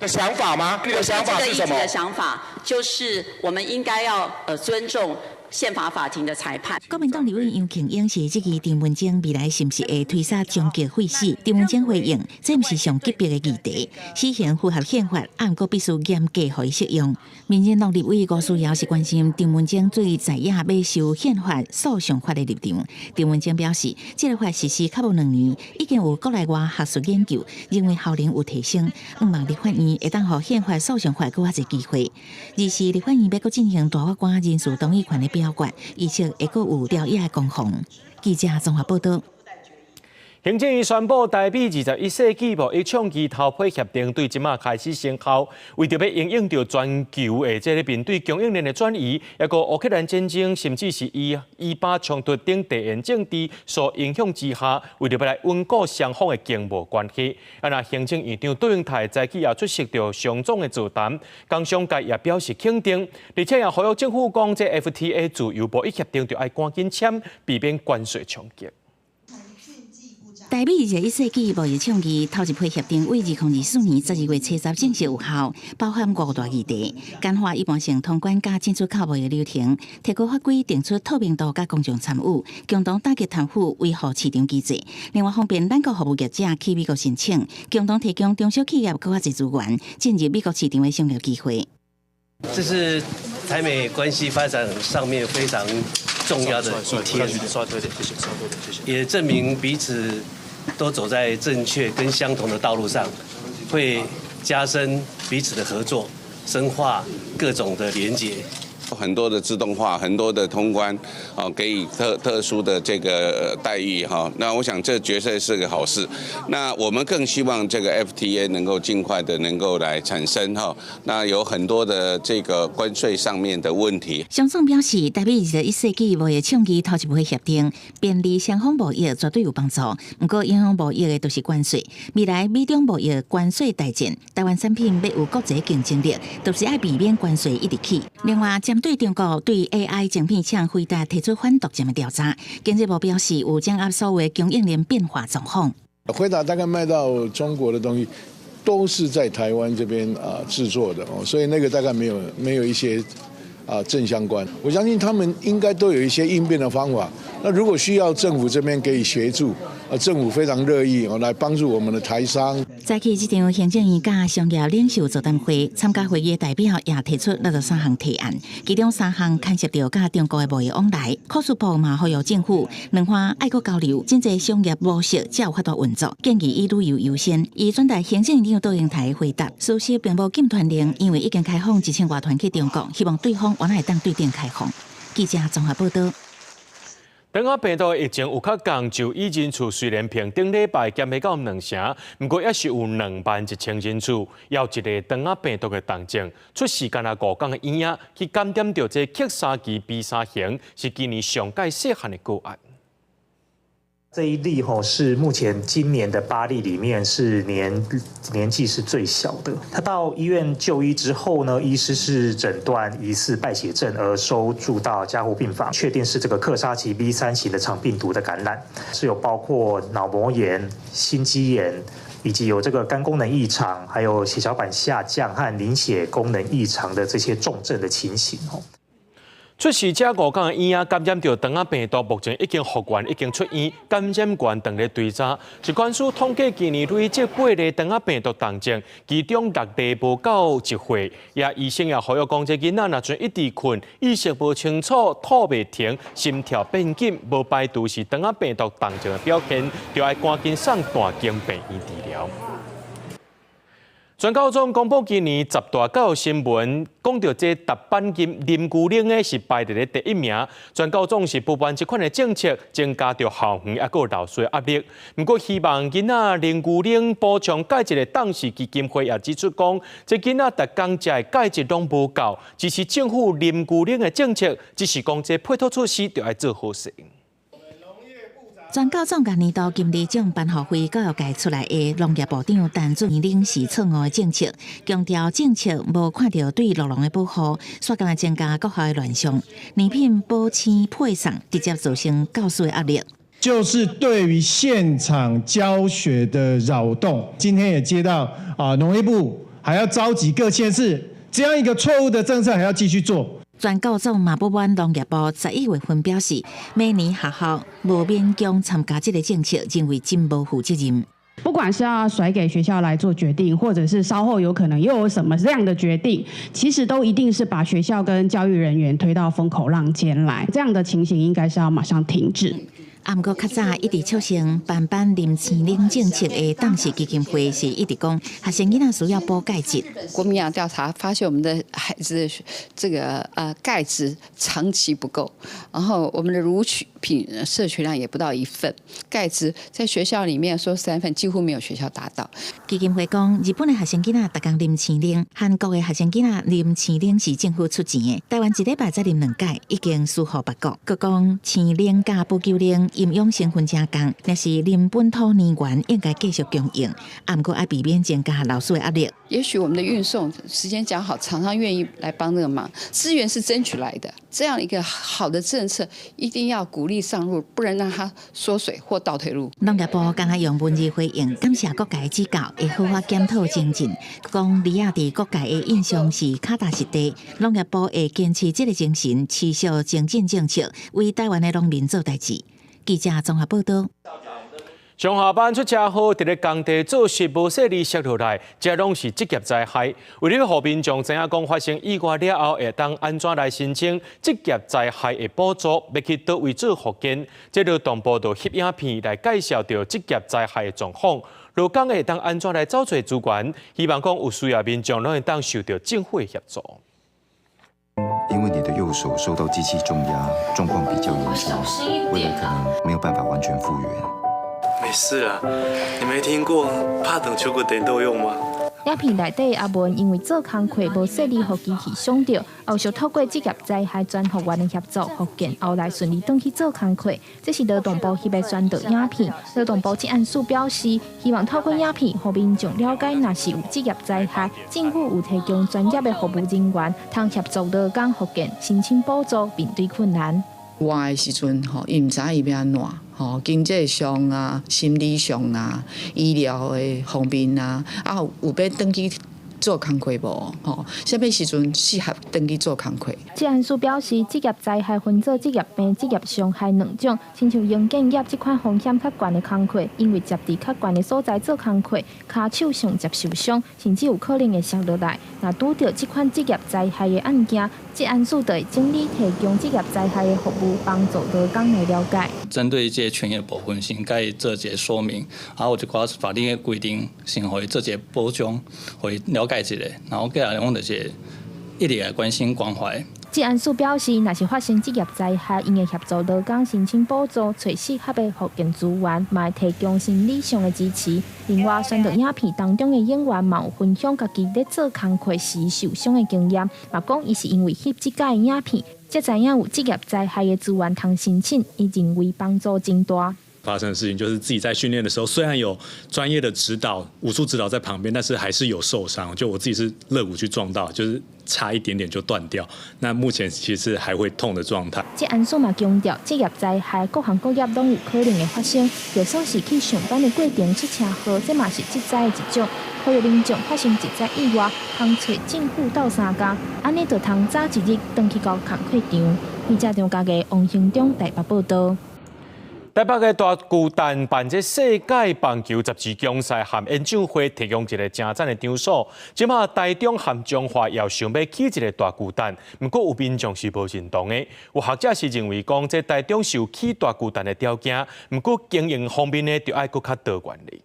S24: 的想法嗎？你的想法是什麼？
S25: 這個議題的想法就是我們應該要尊重憲法法庭的裁判。
S22: 國民黨立委楊慶英是質疑張文政未來是毋是會推捒終極廢死？張文政回應：這毋是上級別的議題，死刑符合憲法，毋過必須嚴格予伊適用。民進黨立委吳思瑤是關心張文政對在野欲修憲法訴訟法的立場。張文政表示，這個法實施較無兩年，已經有國內外學術研究認為效能有提升，向望立法院會當予憲法訴訟法閣較濟機會。二是立法院欲閣進行大法官人事同意權的表決，預測會閣有朝野的攻防。記者綜合報道。
S2: 行政院宣布，台美21世紀貿易倡議投批協定對這馬開始生效，為著欲因應著全球的這个面對供應鏈的轉移，抑閣烏克蘭戰爭，甚至是以巴衝突等地緣政治所影響之下，為著欲來穩固雙方的經貿關係，啊，若行政院長卓榮泰早起也出席著商總的座談，工商界也表示肯定，而且也呼籲政府講，這 FTA 自由貿易協定著愛趕緊簽，避免關稅衝擊。
S22: 台美21世紀貿易倡議頭一批協定，為2024年12月初十正式有效，包含五大議題：簡化一般性通關佮進出口貿易流程，提高法規定出透明度佮公眾參與，共同打擊貪腐，維護市場機制。另外，方便咱國服務業者去美國申請，共同提供中小企業閣較濟資源，進入美國市場的商業機會。
S27: 這是台美關係發展上面非常重要的一天，也證明彼此都走在正確跟相同的道路上，會加深彼此的合作，深化各種的連結。
S28: 很多的自動化，很多的通關，哦，給予特殊的這個待遇哈。那我想這絕對是個好事。那我們更希望這個 FTA 能夠盡快的能夠來產生哈。那有很多的這個關稅上面的問題。
S22: 商總表示，台美21世紀貿易倡議頭一批協定，便利雙方貿易絕對有幫助。毋過影響貿易的就是關稅。未來美中貿易關稅大戰，台灣產品欲有國際競爭力，就是愛避免關稅一直起。另外，針對中國對 AI 晶片廠輝達提出反獨佔的調查，經濟部表示有掌握所謂供應鏈變化狀況。
S29: 輝達大概賣到中國的東西，都是在台灣這邊啊製作的哦，所以那個大概沒有一些啊正相關。我相信他們應該都有一些應變的方法。那如果需要政府這邊給予協助，啊，政府非常樂意哦來幫助我們的台商。
S22: 早起這場行政院佮商業領袖座談會，參加會議的代表也提出63項提案，其中3項牽涉著佮中國的貿易往來。科技部嘛呼籲政府兩岸愛閣交流，真濟商業模式才有法度運作，建議以旅遊優先。伊轉達行政院長卓榮泰回答，事實並無禁團令，因為已經開放1000外團去中國，希望對方原來會當對等開放。記者綜合報道。
S2: 腸仔病毒的疫情有較降，就醫人數雖然比頂禮拜減袂到兩成，毋過猶是有21,000人次，有一个腸仔病毒的重症。出事干焦五工的嬰仔去感染著這克沙奇 B 三型，是今年上蓋細漢的個案。
S4: 這一例吼是目前今年的八例裡面是年紀是最小的。他到醫院就醫之後呢，醫師是診斷疑似敗血症而收住到加護病房，確定是這個克沙奇 B 三型的腸病毒的感染，是有包括腦膜炎、心肌炎，以及有這個肝功能異常，還有血小板下降和凝血功能異常的這些重症的情形哦。
S2: 出事這五工的嬰仔感染著腸仔病毒，目前已經復原，已經出院，感染源當咧追查。疾管署統計今年累積八例腸仔病毒重症，其中六例無到一歲。也醫生也呼籲講，這囡仔若陣一直睏，意識無清楚，吐袂停，心跳變緊，無排除是腸仔病毒重症的表現，就愛趕緊送大間病院治療。全教總公布今年十大教育新聞，講著這踏板金啉牛奶的是排佇咧第一名。全教總是不滿這款的政策，增加著校園抑閣老師的壓力。毋過希望囡仔啉牛奶補充鈣質的董事基金會也指出講，這囡仔逐工食的鈣質攏無夠，支持政府啉牛奶的政策，只是講這配套措施著愛做好勢。
S22: 全教總共年度金梨獎頒予非教育界出來的農業部長陳俊玲是錯誤的政策，強調政策無看著對酪農的保護，煞敢增加國校的亂象，奶品保鮮配送直接造成教師的壓力。
S5: 就是對於現場教學的擾動，今天也接到啊農業部還要召集各縣市，這樣一個錯誤的政策還要繼續做。
S22: 全教總嘛不滿農業部11月份表示，每年學校無勉強參加這个政策，認為真無負責任。
S6: 不管是要甩給學校來做決定，或者是稍後有可能又有什麼樣的決定，其實都一定是把學校跟教育人員推到風口浪尖來。這樣的情形應該是要馬上停止。
S22: 啊，毋過較早一直促成班班啉鮮奶政策的董事基金會是一直講，學生囡仔需要補鈣質。
S9: 國民營養調查發現，我們的孩子這個鈣質長期不夠，然後我們的乳品攝取量也不到一份，鈣質在學校裡面說三份，幾乎沒有學校達到。
S22: 基金會講，日本的學生囡仔逐工啉鮮奶，韓國的學生囡仔啉鮮奶是政府出錢的，台灣一禮拜才啉兩擺，已經輸予別國。閣講鮮奶佮保久奶營養成分誠仝，若是啉本土奶源，應該繼續供應，啊，毋過愛避免增加老師的壓力。
S9: 也許我們的運送時間講好，廠商願意來幫這個忙，資源是爭取來的。這樣一個好的政策，一定要鼓勵上路，不能讓它縮水或倒退路。
S22: 農業部敢若用文字回應，感謝各界指教，會好好檢討精進。講李亞佇各界的印象是腳踏實地，農業部會堅持這个精神，持續精進政策，為台灣的農民做代誌。記者綜合報導。
S2: 上下班出車禍，佇咧工地做事無細膩摔落來，這攏是職業災害。為了予民眾知影講發生意外了後，會當按怎來申請職業災害的補助，欲去佗位做復健。這勞動部就翕影片來介紹著職業災害的狀況。勞工會當按怎來找揣資源，希望講有需要民眾攏會當受著政府的協助。
S10: 因為你的右手受到機器重壓，狀況比較嚴重，未來可能沒有辦法完全復原。
S11: 沒事啊，你沒聽過拍斷手骨電都用嗎？
S12: 影片內底阿文因為做工課無細膩，予機器傷著，後續透過職業災害專復員的協助復健，後來順利轉去做工課。這是勞動部翕的宣導影片。勞動部職安署表示，希望透過影片，予民眾了解，若是有職業災害，政府有提供專業的服務人員，通協助勞工復健，申請補助，面對困難。
S19: 活的時陣吼，伊毋知影伊欲按怎吼，經濟上啊、心理上啊、醫療的方面啊，啊有欲轉去做工課無？吼，啥物時陣適合轉去做工課？
S12: 職安署表示，職業災害分做職業病、職業傷害兩種，親像營建業這款風險較懸的工課，因為接佇較懸的所在做工課，跤手上接受傷，甚至有可能會摔落來。若拄著這款職業災害的案件，職安署就會整理提供職業災害的服務，幫助勞工來了解。
S26: 針對這個權益的部分，先共伊做一个說明，啊，有一寡法律的規定，先予伊做一个保障，予伊了解一下，然後過來阮就是一直來關心關懷。
S12: 職安署表示，若是發生職業災害，𪜶會協助勞工申請補助，揣適合的復健資源，嘛會提供心理上的支持。另外，宣導影片當中的演員嘛有分享家己咧做工課時受傷的經驗，嘛講伊是因為翕這擺的影片，才知影有職業災害的資源通申請，伊認為幫助真大。
S1: 發生的事情就是自己在訓練的時候，雖然有專業的指導、武術指導在旁邊，但是還是有受傷。就我自己是肋骨去撞到，就是差一點點就斷掉。那目前其實還會痛的狀態。
S12: 職安署嘛強調，職業災害各行各業攏有可能會發生，就算是去上班的過程出車禍，這嘛是職災的一種。呼籲民眾發生職災意外，通揣政府鬥相共，按呢就通早一日轉去到工課場。記者張家傑、王興中台北報導。
S2: 台北的大巨蛋辦這世界棒球十二強賽和演唱會，提供一个誠讚的場所。這馬台中和彰化也想欲起一个大巨蛋，毋過有民眾是無認同的。有學者是認為講，這台中是有起大巨蛋的條件，毋過經營方面呢，就愛閣較多元咧。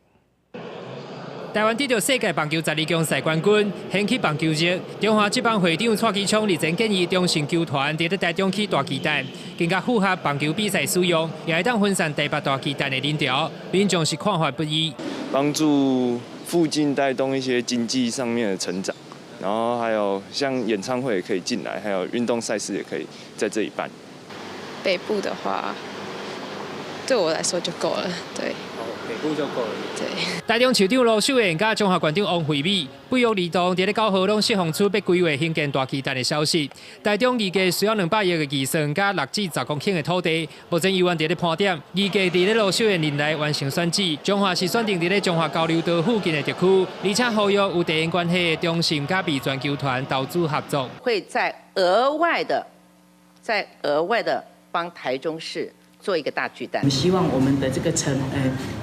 S3: 台灣得著世界棒球十二強賽冠軍，掀起棒球熱。中華職棒會長蔡其昌日前建議中信球團佇咧台中起大巨蛋，更加符合棒球比賽使用，也會當分散台北大巨蛋的人潮。民眾是看法不一，
S8: 幫助附近帶動一些經濟上面的成長，然後還有像演唱會也可以進來，還有運動賽事也可以在這裡辦。
S13: 北部的話，對我來說就夠了，對。
S3: 北部就夠了。對。台中市長盧秀燕佮彰化縣長王惠美，不約而同，佇咧9號攏釋放出欲規劃興建大巨蛋的消息。台中預計需要200億的預算，佮6至10公頃的土地，目前猶原佇咧盤點。預計佇咧盧秀燕任內完成選址，彰化是選定佇咧彰化交流道附近的特區，而且呼籲有地緣關係的中信佮味全球團投資合作，
S15: 會再額外的幫台中市做一個大巨蛋。
S16: 我們希望我們的這個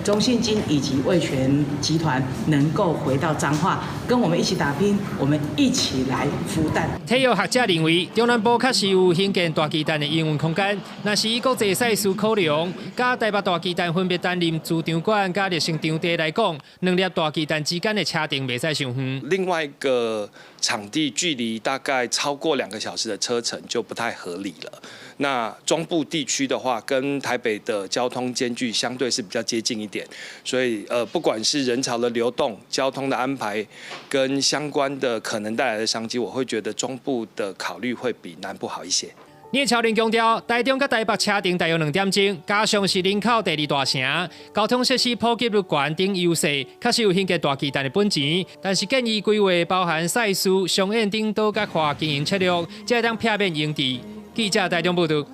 S16: 中信金以及味全集團能夠回到彰化，跟我們一起打拼，我們一起來孵蛋。
S3: 體育學者認為，中南部確實有興建大巨蛋的營運空間，若是以國際賽事考量，佮台北大巨蛋分別擔任主場館佮熱身場地來講，兩粒大巨蛋之間的車程袂使傷遠。
S17: 另外一個場地距離大概超過2個小時的車程就不太合理了。那中部地區的話，跟台北的交通間距相對是比較接近一點，所以不管是人潮的流動、交通的安排，跟相關的可能帶來的商機，我會覺得中部的考慮會比南部好一些。
S3: 聶超麟強調，台中佮台北車程大約2點鐘，加上是人口第二大城，交通設施普及率懸等優勢，確實有興建大巨蛋的本錢。但是建議規劃包含賽事、商演等多角化經營策略，才會當避免擁擠。記者台中報導。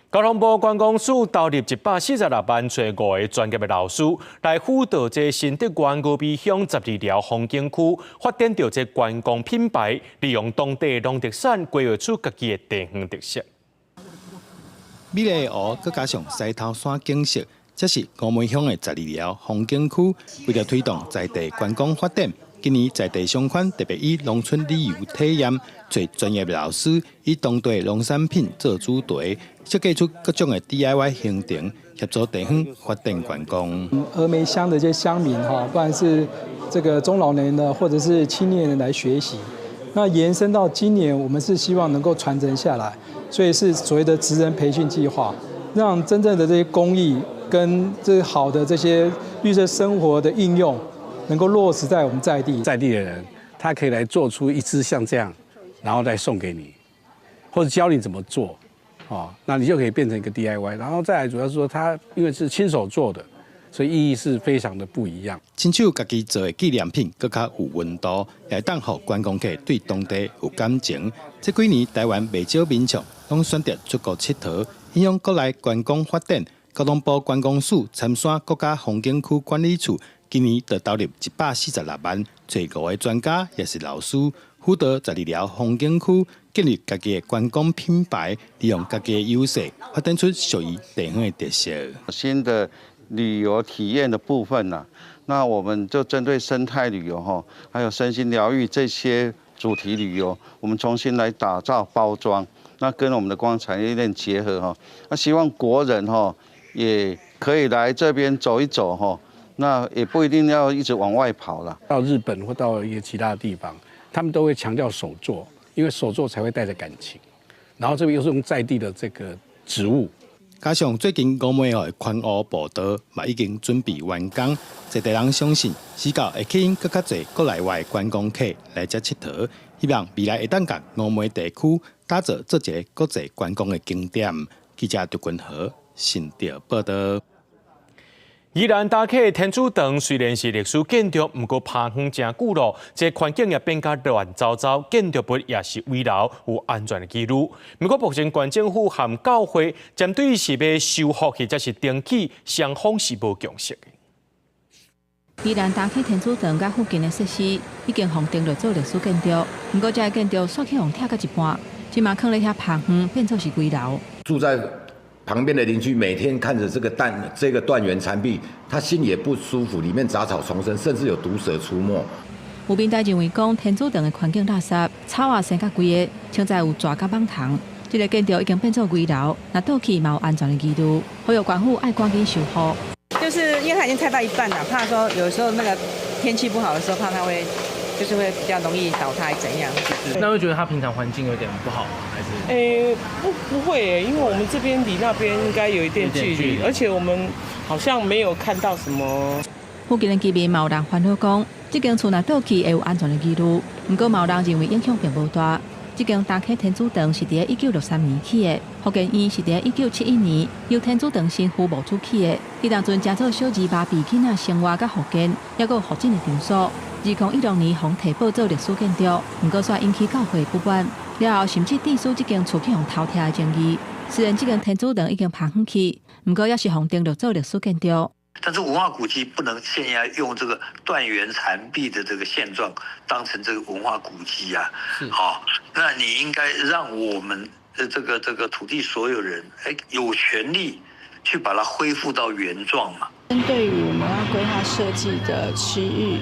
S2: 交通部觀光署投入146萬，揣5个專業的老師來輔導這新竹縣峨眉鄉12寮風景區，發展著這觀光品牌，利用當地農特產規劃出家己的地方特色。
S18: 美麗的湖，閣加上獅頭山景色，這是峨眉鄉的12寮風景區。為著推動在地觀光發展，今年在地商圈特別以農村旅遊體驗，揣專業的老師以當地農產品做主題，設計出各種的 DIY 行程，協助地方發展觀光。
S20: 峨眉鄉的這些鄉民哈，不管是這個中老年的或者是青年人來學習，那延伸到今年，我們是希望能夠傳承下來，所以是所謂的職人培訓計劃，讓真正的這些工藝跟這好的這些綠色生活的應用，能夠落實在我們在地。
S30: 在地的人，他可以來做出一支像這樣，然後再送給你，或者教你怎麼做，哦，那你就可以變成一個 DIY。然後再來主要是說，他因為是親手做的，所以意義是非常的不一樣。
S18: 親手家己做的紀念品，閣較有溫度，也會當予觀光客對當地有感情。這幾年台灣袂少民眾攏選擇出國𨑨迌，影響國內觀光發展。交通部觀光署參山國家風景區管理處今年就投入146萬，揣5个專家也是老師，輔導12寮風景區建立家己的觀光品牌，利用家己的優勢，發展出屬於地方的特色。
S31: 新的旅遊體驗的部分呢，那我們就針對生態旅遊哈，還有身心療癒這些主題旅遊，我們重新來打造包裝，那跟我們的觀光產業鏈結合哈，那希望國人哈也可以來這邊走一走哈，那也不一定要一直往外跑了。
S30: 到日本或到一些其他的地方，他們都會強調手作，因為手作才會帶著感情，然後這邊又是用在地的這個植物。
S18: 加上最近峨眉的寬湖步道嘛已經準備完工，在地人相信，時到會吸引閣較濟國內外觀光客來遮𨑨迌，希望未來會當共峨眉地區打造做一个國際觀光的景點。記者劉君和新竹報導。
S2: 宜蘭大溪天主堂雖然是歷史建築，毋過拍風誠久咯，這環境也變甲亂糟糟，建築物也是危樓，有安全的疑慮。毋過目前縣政府和教會針對是欲修復或者是重起，雙方是無共識的。
S4: 宜蘭大溪天主堂佮附近的設施已經予登錄做歷史建築，毋過這个建築煞去予拆到一半，這馬囥咧遐拍風，變做是危樓。
S5: 住在旁邊的鄰居每天看着這個斷垣殘壁，他心裡也不舒服。裡面雜草叢生，甚至有毒蛇出沒。
S4: 有民代認為講，天主堂的環境垃圾，草仔生甲規个，凊彩有蛇佮蠓蟲。這个建築已經變做危樓，若倒去嘛有安全的疑慮，呼籲縣府愛趕緊修復。
S7: 就是因為它已經拆到一半了，怕說有時候那個天氣不好的時候，怕它會就是會比較容易倒塌，怎樣？
S14: 那會覺得它平常環境有點不好嗎？還是？
S21: 欸，不會，因為我們這邊離那邊應該有一點距離，而且我們好像沒有看到什麼。
S4: 附近的居民嘛有人煩惱講，這間厝若倒去會有安全的疑慮，毋過嘛有人認為影響並無大。這間大溪天主堂是佇1963年起的，福建院是佇1971年由天主堂神父牧主起的。彼當陣誠做小兒麻痹囡仔生活佮復健，抑閣有復診的場所。2016年予提報做歷史建築，毋過煞引起教會不滿，了後甚至致使這間厝去予偷拆的爭議。雖然這間天主堂已經拍遠去，毋過猶是予登錄做歷史建築。
S23: 但是文化古蹟不能現在用這個斷垣殘壁的這個現狀當成這個文化古蹟啊。好，那你應該讓我們的這個土地所有人，有權利去把它恢復到原狀嘛。
S24: 針對於我們要規劃設計的區域，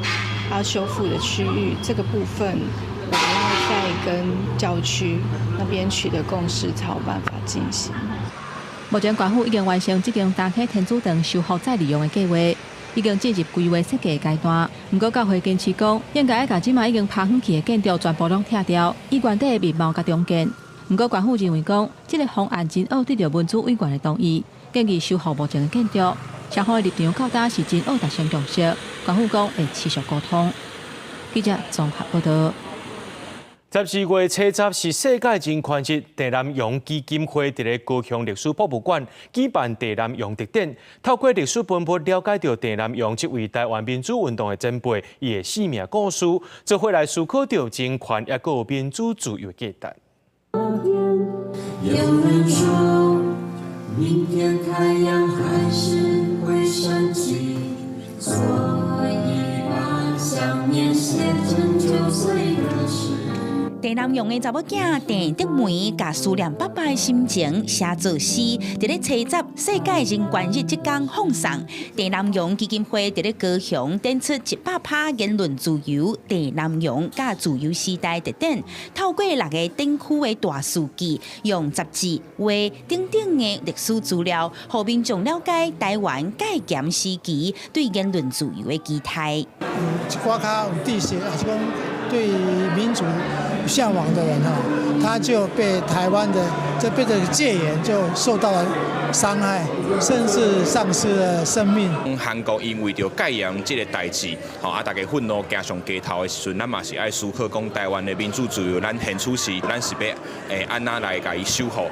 S24: 要修復的區域這個部分，我們要再跟教區那邊取得共識，才有辦法進行。
S4: 目前縣府已經完成這間大溪天主堂修復再利用的計劃，已經進入規劃設計階段。毋過教會堅持講，應該愛共這馬已經拍遠去的建築全部攏拆掉，以原底的面貌共重建。毋過縣府認為講，這个方案真愛得著文資委員的同意，建議修復目前的建築。雙方的立場到今是真愛達成共識，縣府講會持續溝通。記者綜合報導。
S2: 12月70是世界人權日，鄭南榕基金會佇咧高雄歷史博物館舉辦鄭南榕特展，透過歷史文物了解著鄭南榕這位台灣民主運動的前輩，伊的生命故事，做伙來思考著人權抑閣有民主自由的價值。
S25: 有人說，明天太陽還是會升起，所以把想念寫成9歲的詩。
S22: 鄭南榕的查某囝鄭德梅，共思念爸爸的心情寫作詩，佇咧70世界人權日這工奉送。鄭南榕基金會佇咧高雄展出100%言論自由，鄭南榕佮自由時代特展，透過六个展區的大數據，用雜誌、畫等等的歷史資料，予民眾了解台灣戒嚴時期對言論自由的期待。
S27: 有一寡較有知識，抑是講對民主嚮往的人哈，他就被台灣的這被這個戒嚴就受到了傷害，甚至喪失了生命。
S28: 韓國因為著戒嚴這个代誌，吼啊，大家憤怒行上街頭的時陣，咱嘛是愛思考講台灣的民主自由，咱現處時，咱是欲按怎來共伊守護。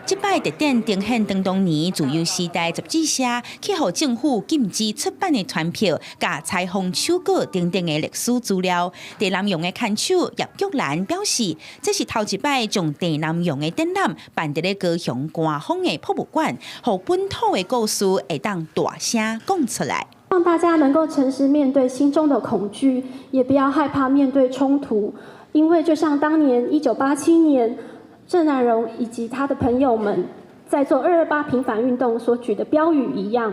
S22: 這擺特展呈現當年自由時代雜誌社去予政府禁止出版的傳票、佮採訪手稿等等的歷史資料。鄭南榕的牽手葉玉蘭表示，這是頭一擺將鄭南榕的展覽辦佇咧高雄官方的博物館，予本土的故事會當大聲講出來。
S29: 讓大家能夠誠實面對心中的恐懼，也不要害怕面對衝突，因為就像當年1987年，鄭南榕以及他的朋友們在做228平反運動所舉的標語一樣，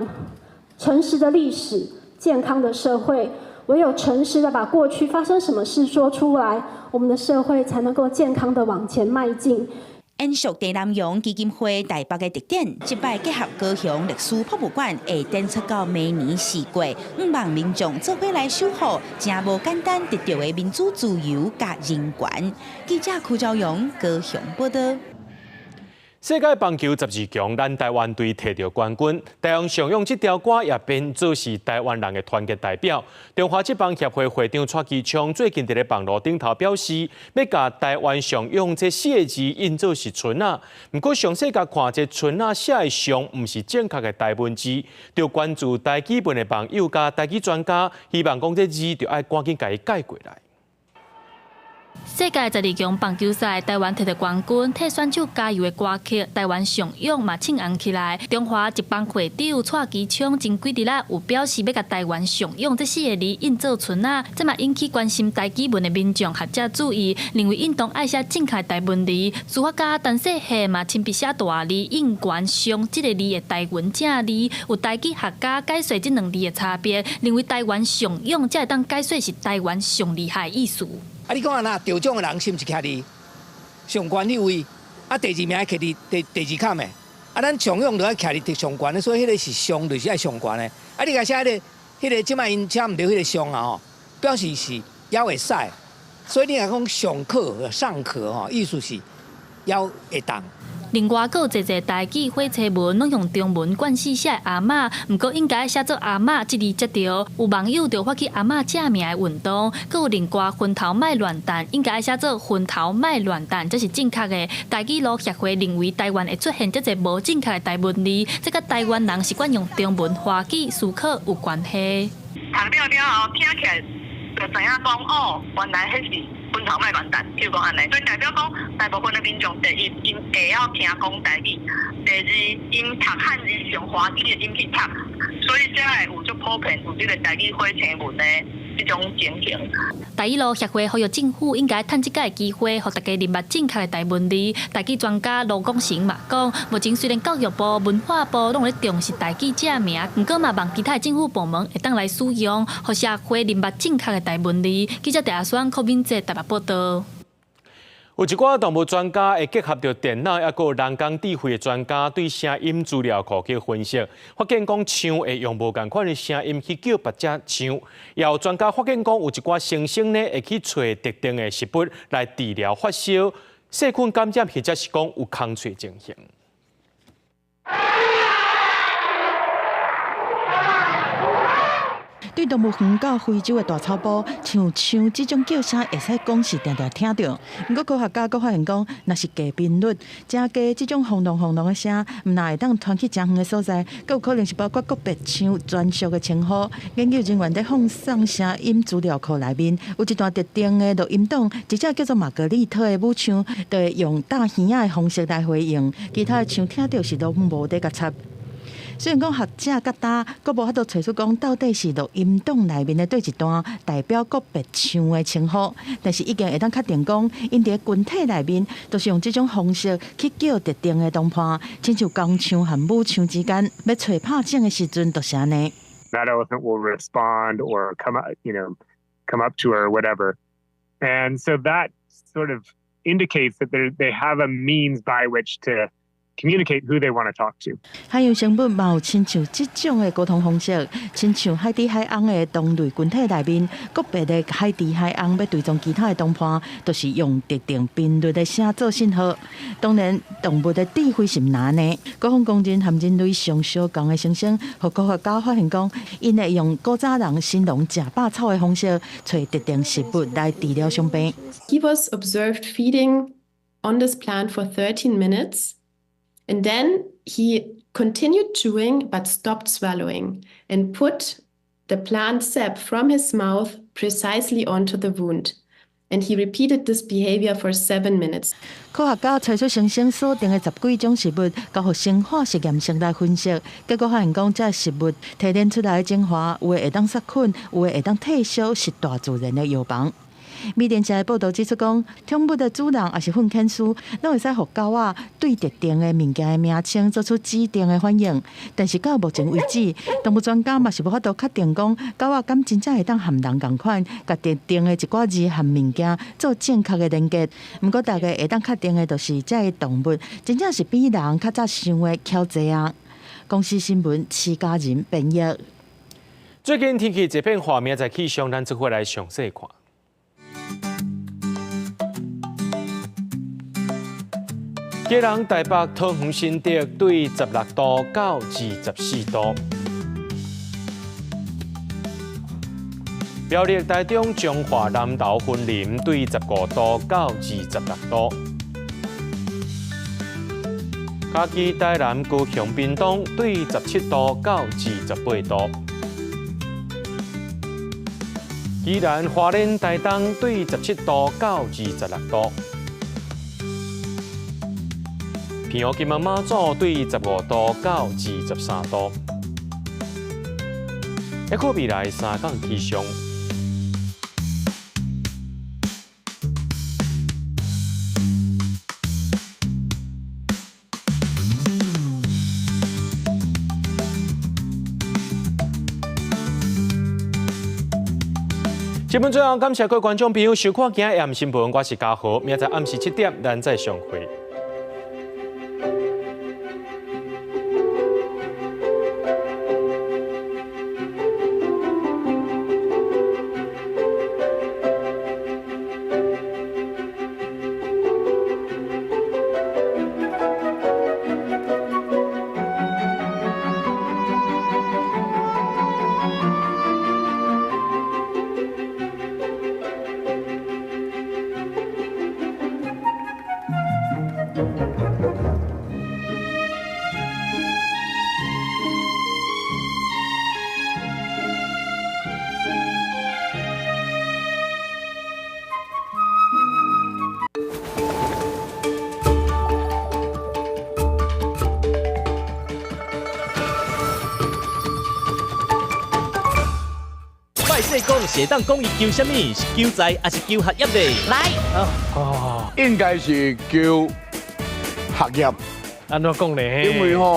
S29: 誠實的歷史，健康的社會，唯有誠實的把過去發生什麼事說出來，我們的社會才能夠健康的往前邁進。
S22: 延續鄭南榕基金會台北的特展，這擺結合高雄歷史博物館，會展出到明年4月，向望民眾做伙來守護，誠無簡單得著的民主自由佮人權。記者柯昭勇高雄報道。
S2: 世界棒球十二強，咱台灣隊提著冠軍。台灣上勇這條歌也變做是台灣人的團結代表。中華職棒協會會長蔡其昌最近佇咧網路頂頭表示，欲共台灣上勇這四个字印做是春仔。毋過詳細共看這春仔寫的上，毋是正確的台文字，就關注台語文的網友佮台語專家，希望講這字著愛趕緊共伊改過來。
S1: 世界十二強棒球賽，台灣提著冠軍，替選手加油的歌曲《台灣上勇》嘛唱紅起來。中華職棒會長蔡其昌前幾日仔有表示，欲共台灣上勇這四个字印做春仔，這嘛引起關心台語文的民眾學者注意，認為應當愛寫正確台文字。書法家陳世賢嘛親筆寫大字印懸上這个字的台文正字，有台語學家解說這兩字的差別，認為台灣上勇才會當解說是台灣上厲害意思。
S6: 啊！你講按怎得獎的人是毋是徛佇上懸彼位？啊，第二名徛佇第二坎的。啊，咱上勇就愛徛佇上懸的，所以彼个是上，就是愛上懸的。啊，你共寫彼个，彼个這擺𪜶寫毋著彼个上啊吼，表示是猶會使。所以你若講上可尚可吼，意思是猶會當。
S1: 另外，閣有濟濟台語火車文攏用中文貫字寫的阿嬤，毋過應該寫做阿嬤這字才對。有網友就發起阿嬤正名的運動，閣有另外昏頭莫亂彈，應該寫做昏頭莫亂彈，才是正確的。台語路協會認為台灣會出現這濟無正確的台文字，這佮台灣人習慣用中文華語思考有關係。
S8: 讀了了後，聽起來就知影講哦，原來彼是昏頭莫亂彈，譬如講按呢，所以代表講大部分的民眾，第一，𪜶會曉聽講台語；第二，𪜶讀漢字是用華語的音去讀，所以才會有足普遍有這个台語火車文的這種情形。
S1: 台語路協會呼籲政府應該趁這個機會，予大家認捌正確的台文字。台語專家盧廣成嘛講，目前雖然教育部、文化部攏咧重視台語正名，毋過嘛望其他政府部門會當來使用，予社會認捌正確的台文字。記者鄭阿雙、柯敏哲台北報道。
S2: 有一寡動物專家會結合著電腦，抑閣有人工智慧的專家，對聲音資料庫去分析，發現講象會用無仝款的聲音去叫別隻象。也有專家發現講，有一寡猩猩呢會去揣特定的食物來治療發燒、細菌感染，或者是講有空喙情形。
S9: 對動物園到非洲的大草埔，像象這種叫聲會使講是定定聽著。毋過科學家閣發現講，若是低頻率、誠低這種轟隆轟隆的聲，毋但會當傳去誠遠的所在，閣有可能是包括個別象專屬的稱呼。研究人員佇放送聲音資料庫內面，有一段特定的錄音檔，一隻叫做瑪格麗特的母象，就會用打耳仔的方式來回應，其他的象聽著是攏無咧共插。雖然講學者佮今閣無法度揣出講到底是錄音檔內面的佗一段代表個別象的稱呼，但是已經會當確定講，𪜶佇群體內面都是用這種方式去叫特定的同伴，親像公象和母象之間欲揣拍種的時陣，就是按呢。
S10: That elephant will respond or come up to her or whatever, and so that sort of indicates that they have a means by which to communicate who they want to talk to。
S9: 海洋生物嘛有親像這種的溝通方式，親像海豬海翁的同類群體內面，個別的海豬海翁欲追蹤其他的同伴，都是用特定頻率的聲做信號。當然，動物的智慧是毋按呢。各方公認和人類上相仝的猩猩，予科學家發現講，𪜶會用古早人神農食百草的方式，揣特定食物來治療傷病。
S11: He was observed feeding on this plant for 13 minutes. And then he continued chewing but stopped swallowing and put the plant sap from his mouth precisely onto the wound. And he repeated this behavior for 7 minutes.
S9: 科學家揣出猩猩鎖定的十幾種食物，交予生化實驗室來分析，結果發現講，這食物提煉出來的精華，有的會當殺菌，有的會當退燒，是大自然的藥房。美聯社的報導指出講，寵物的主人抑是訓犬師，攏會使予狗仔對特定的物件的名稱做出指定的反應。但是到目前為止，動物專家嘛是無法度確定講，狗仔敢真正會當和人仝款，共特定的一寡字和物件做正確的連結。毋過，大家會當確定的，就是這个動物真正是比人較早想的巧濟啊！公視新聞，徐家仁編譯。
S2: 最近天氣這變化，明仔載氣象，咱做伙來詳細看。基隆、台北、桃園、新竹對16度到24度。苗栗、台中、彰化、南投、雲林對15度到26度。嘉義、台南、高雄、屏東對17度到28度。宜蘭、花蓮、台東對17度到26度。澎湖、金門、馬祖對15度到23度。一個未來3工氣象。節目最後，感謝各位觀眾朋友收看今日的新聞，我是嘉豪，明仔載暗時7點，咱再相會。
S3: 歹勢講，社長講伊求啥物？是求財抑是求學業咧？
S12: 來，
S13: 哦，應該是求學業。
S14: 按怎講咧？
S13: 因為吼。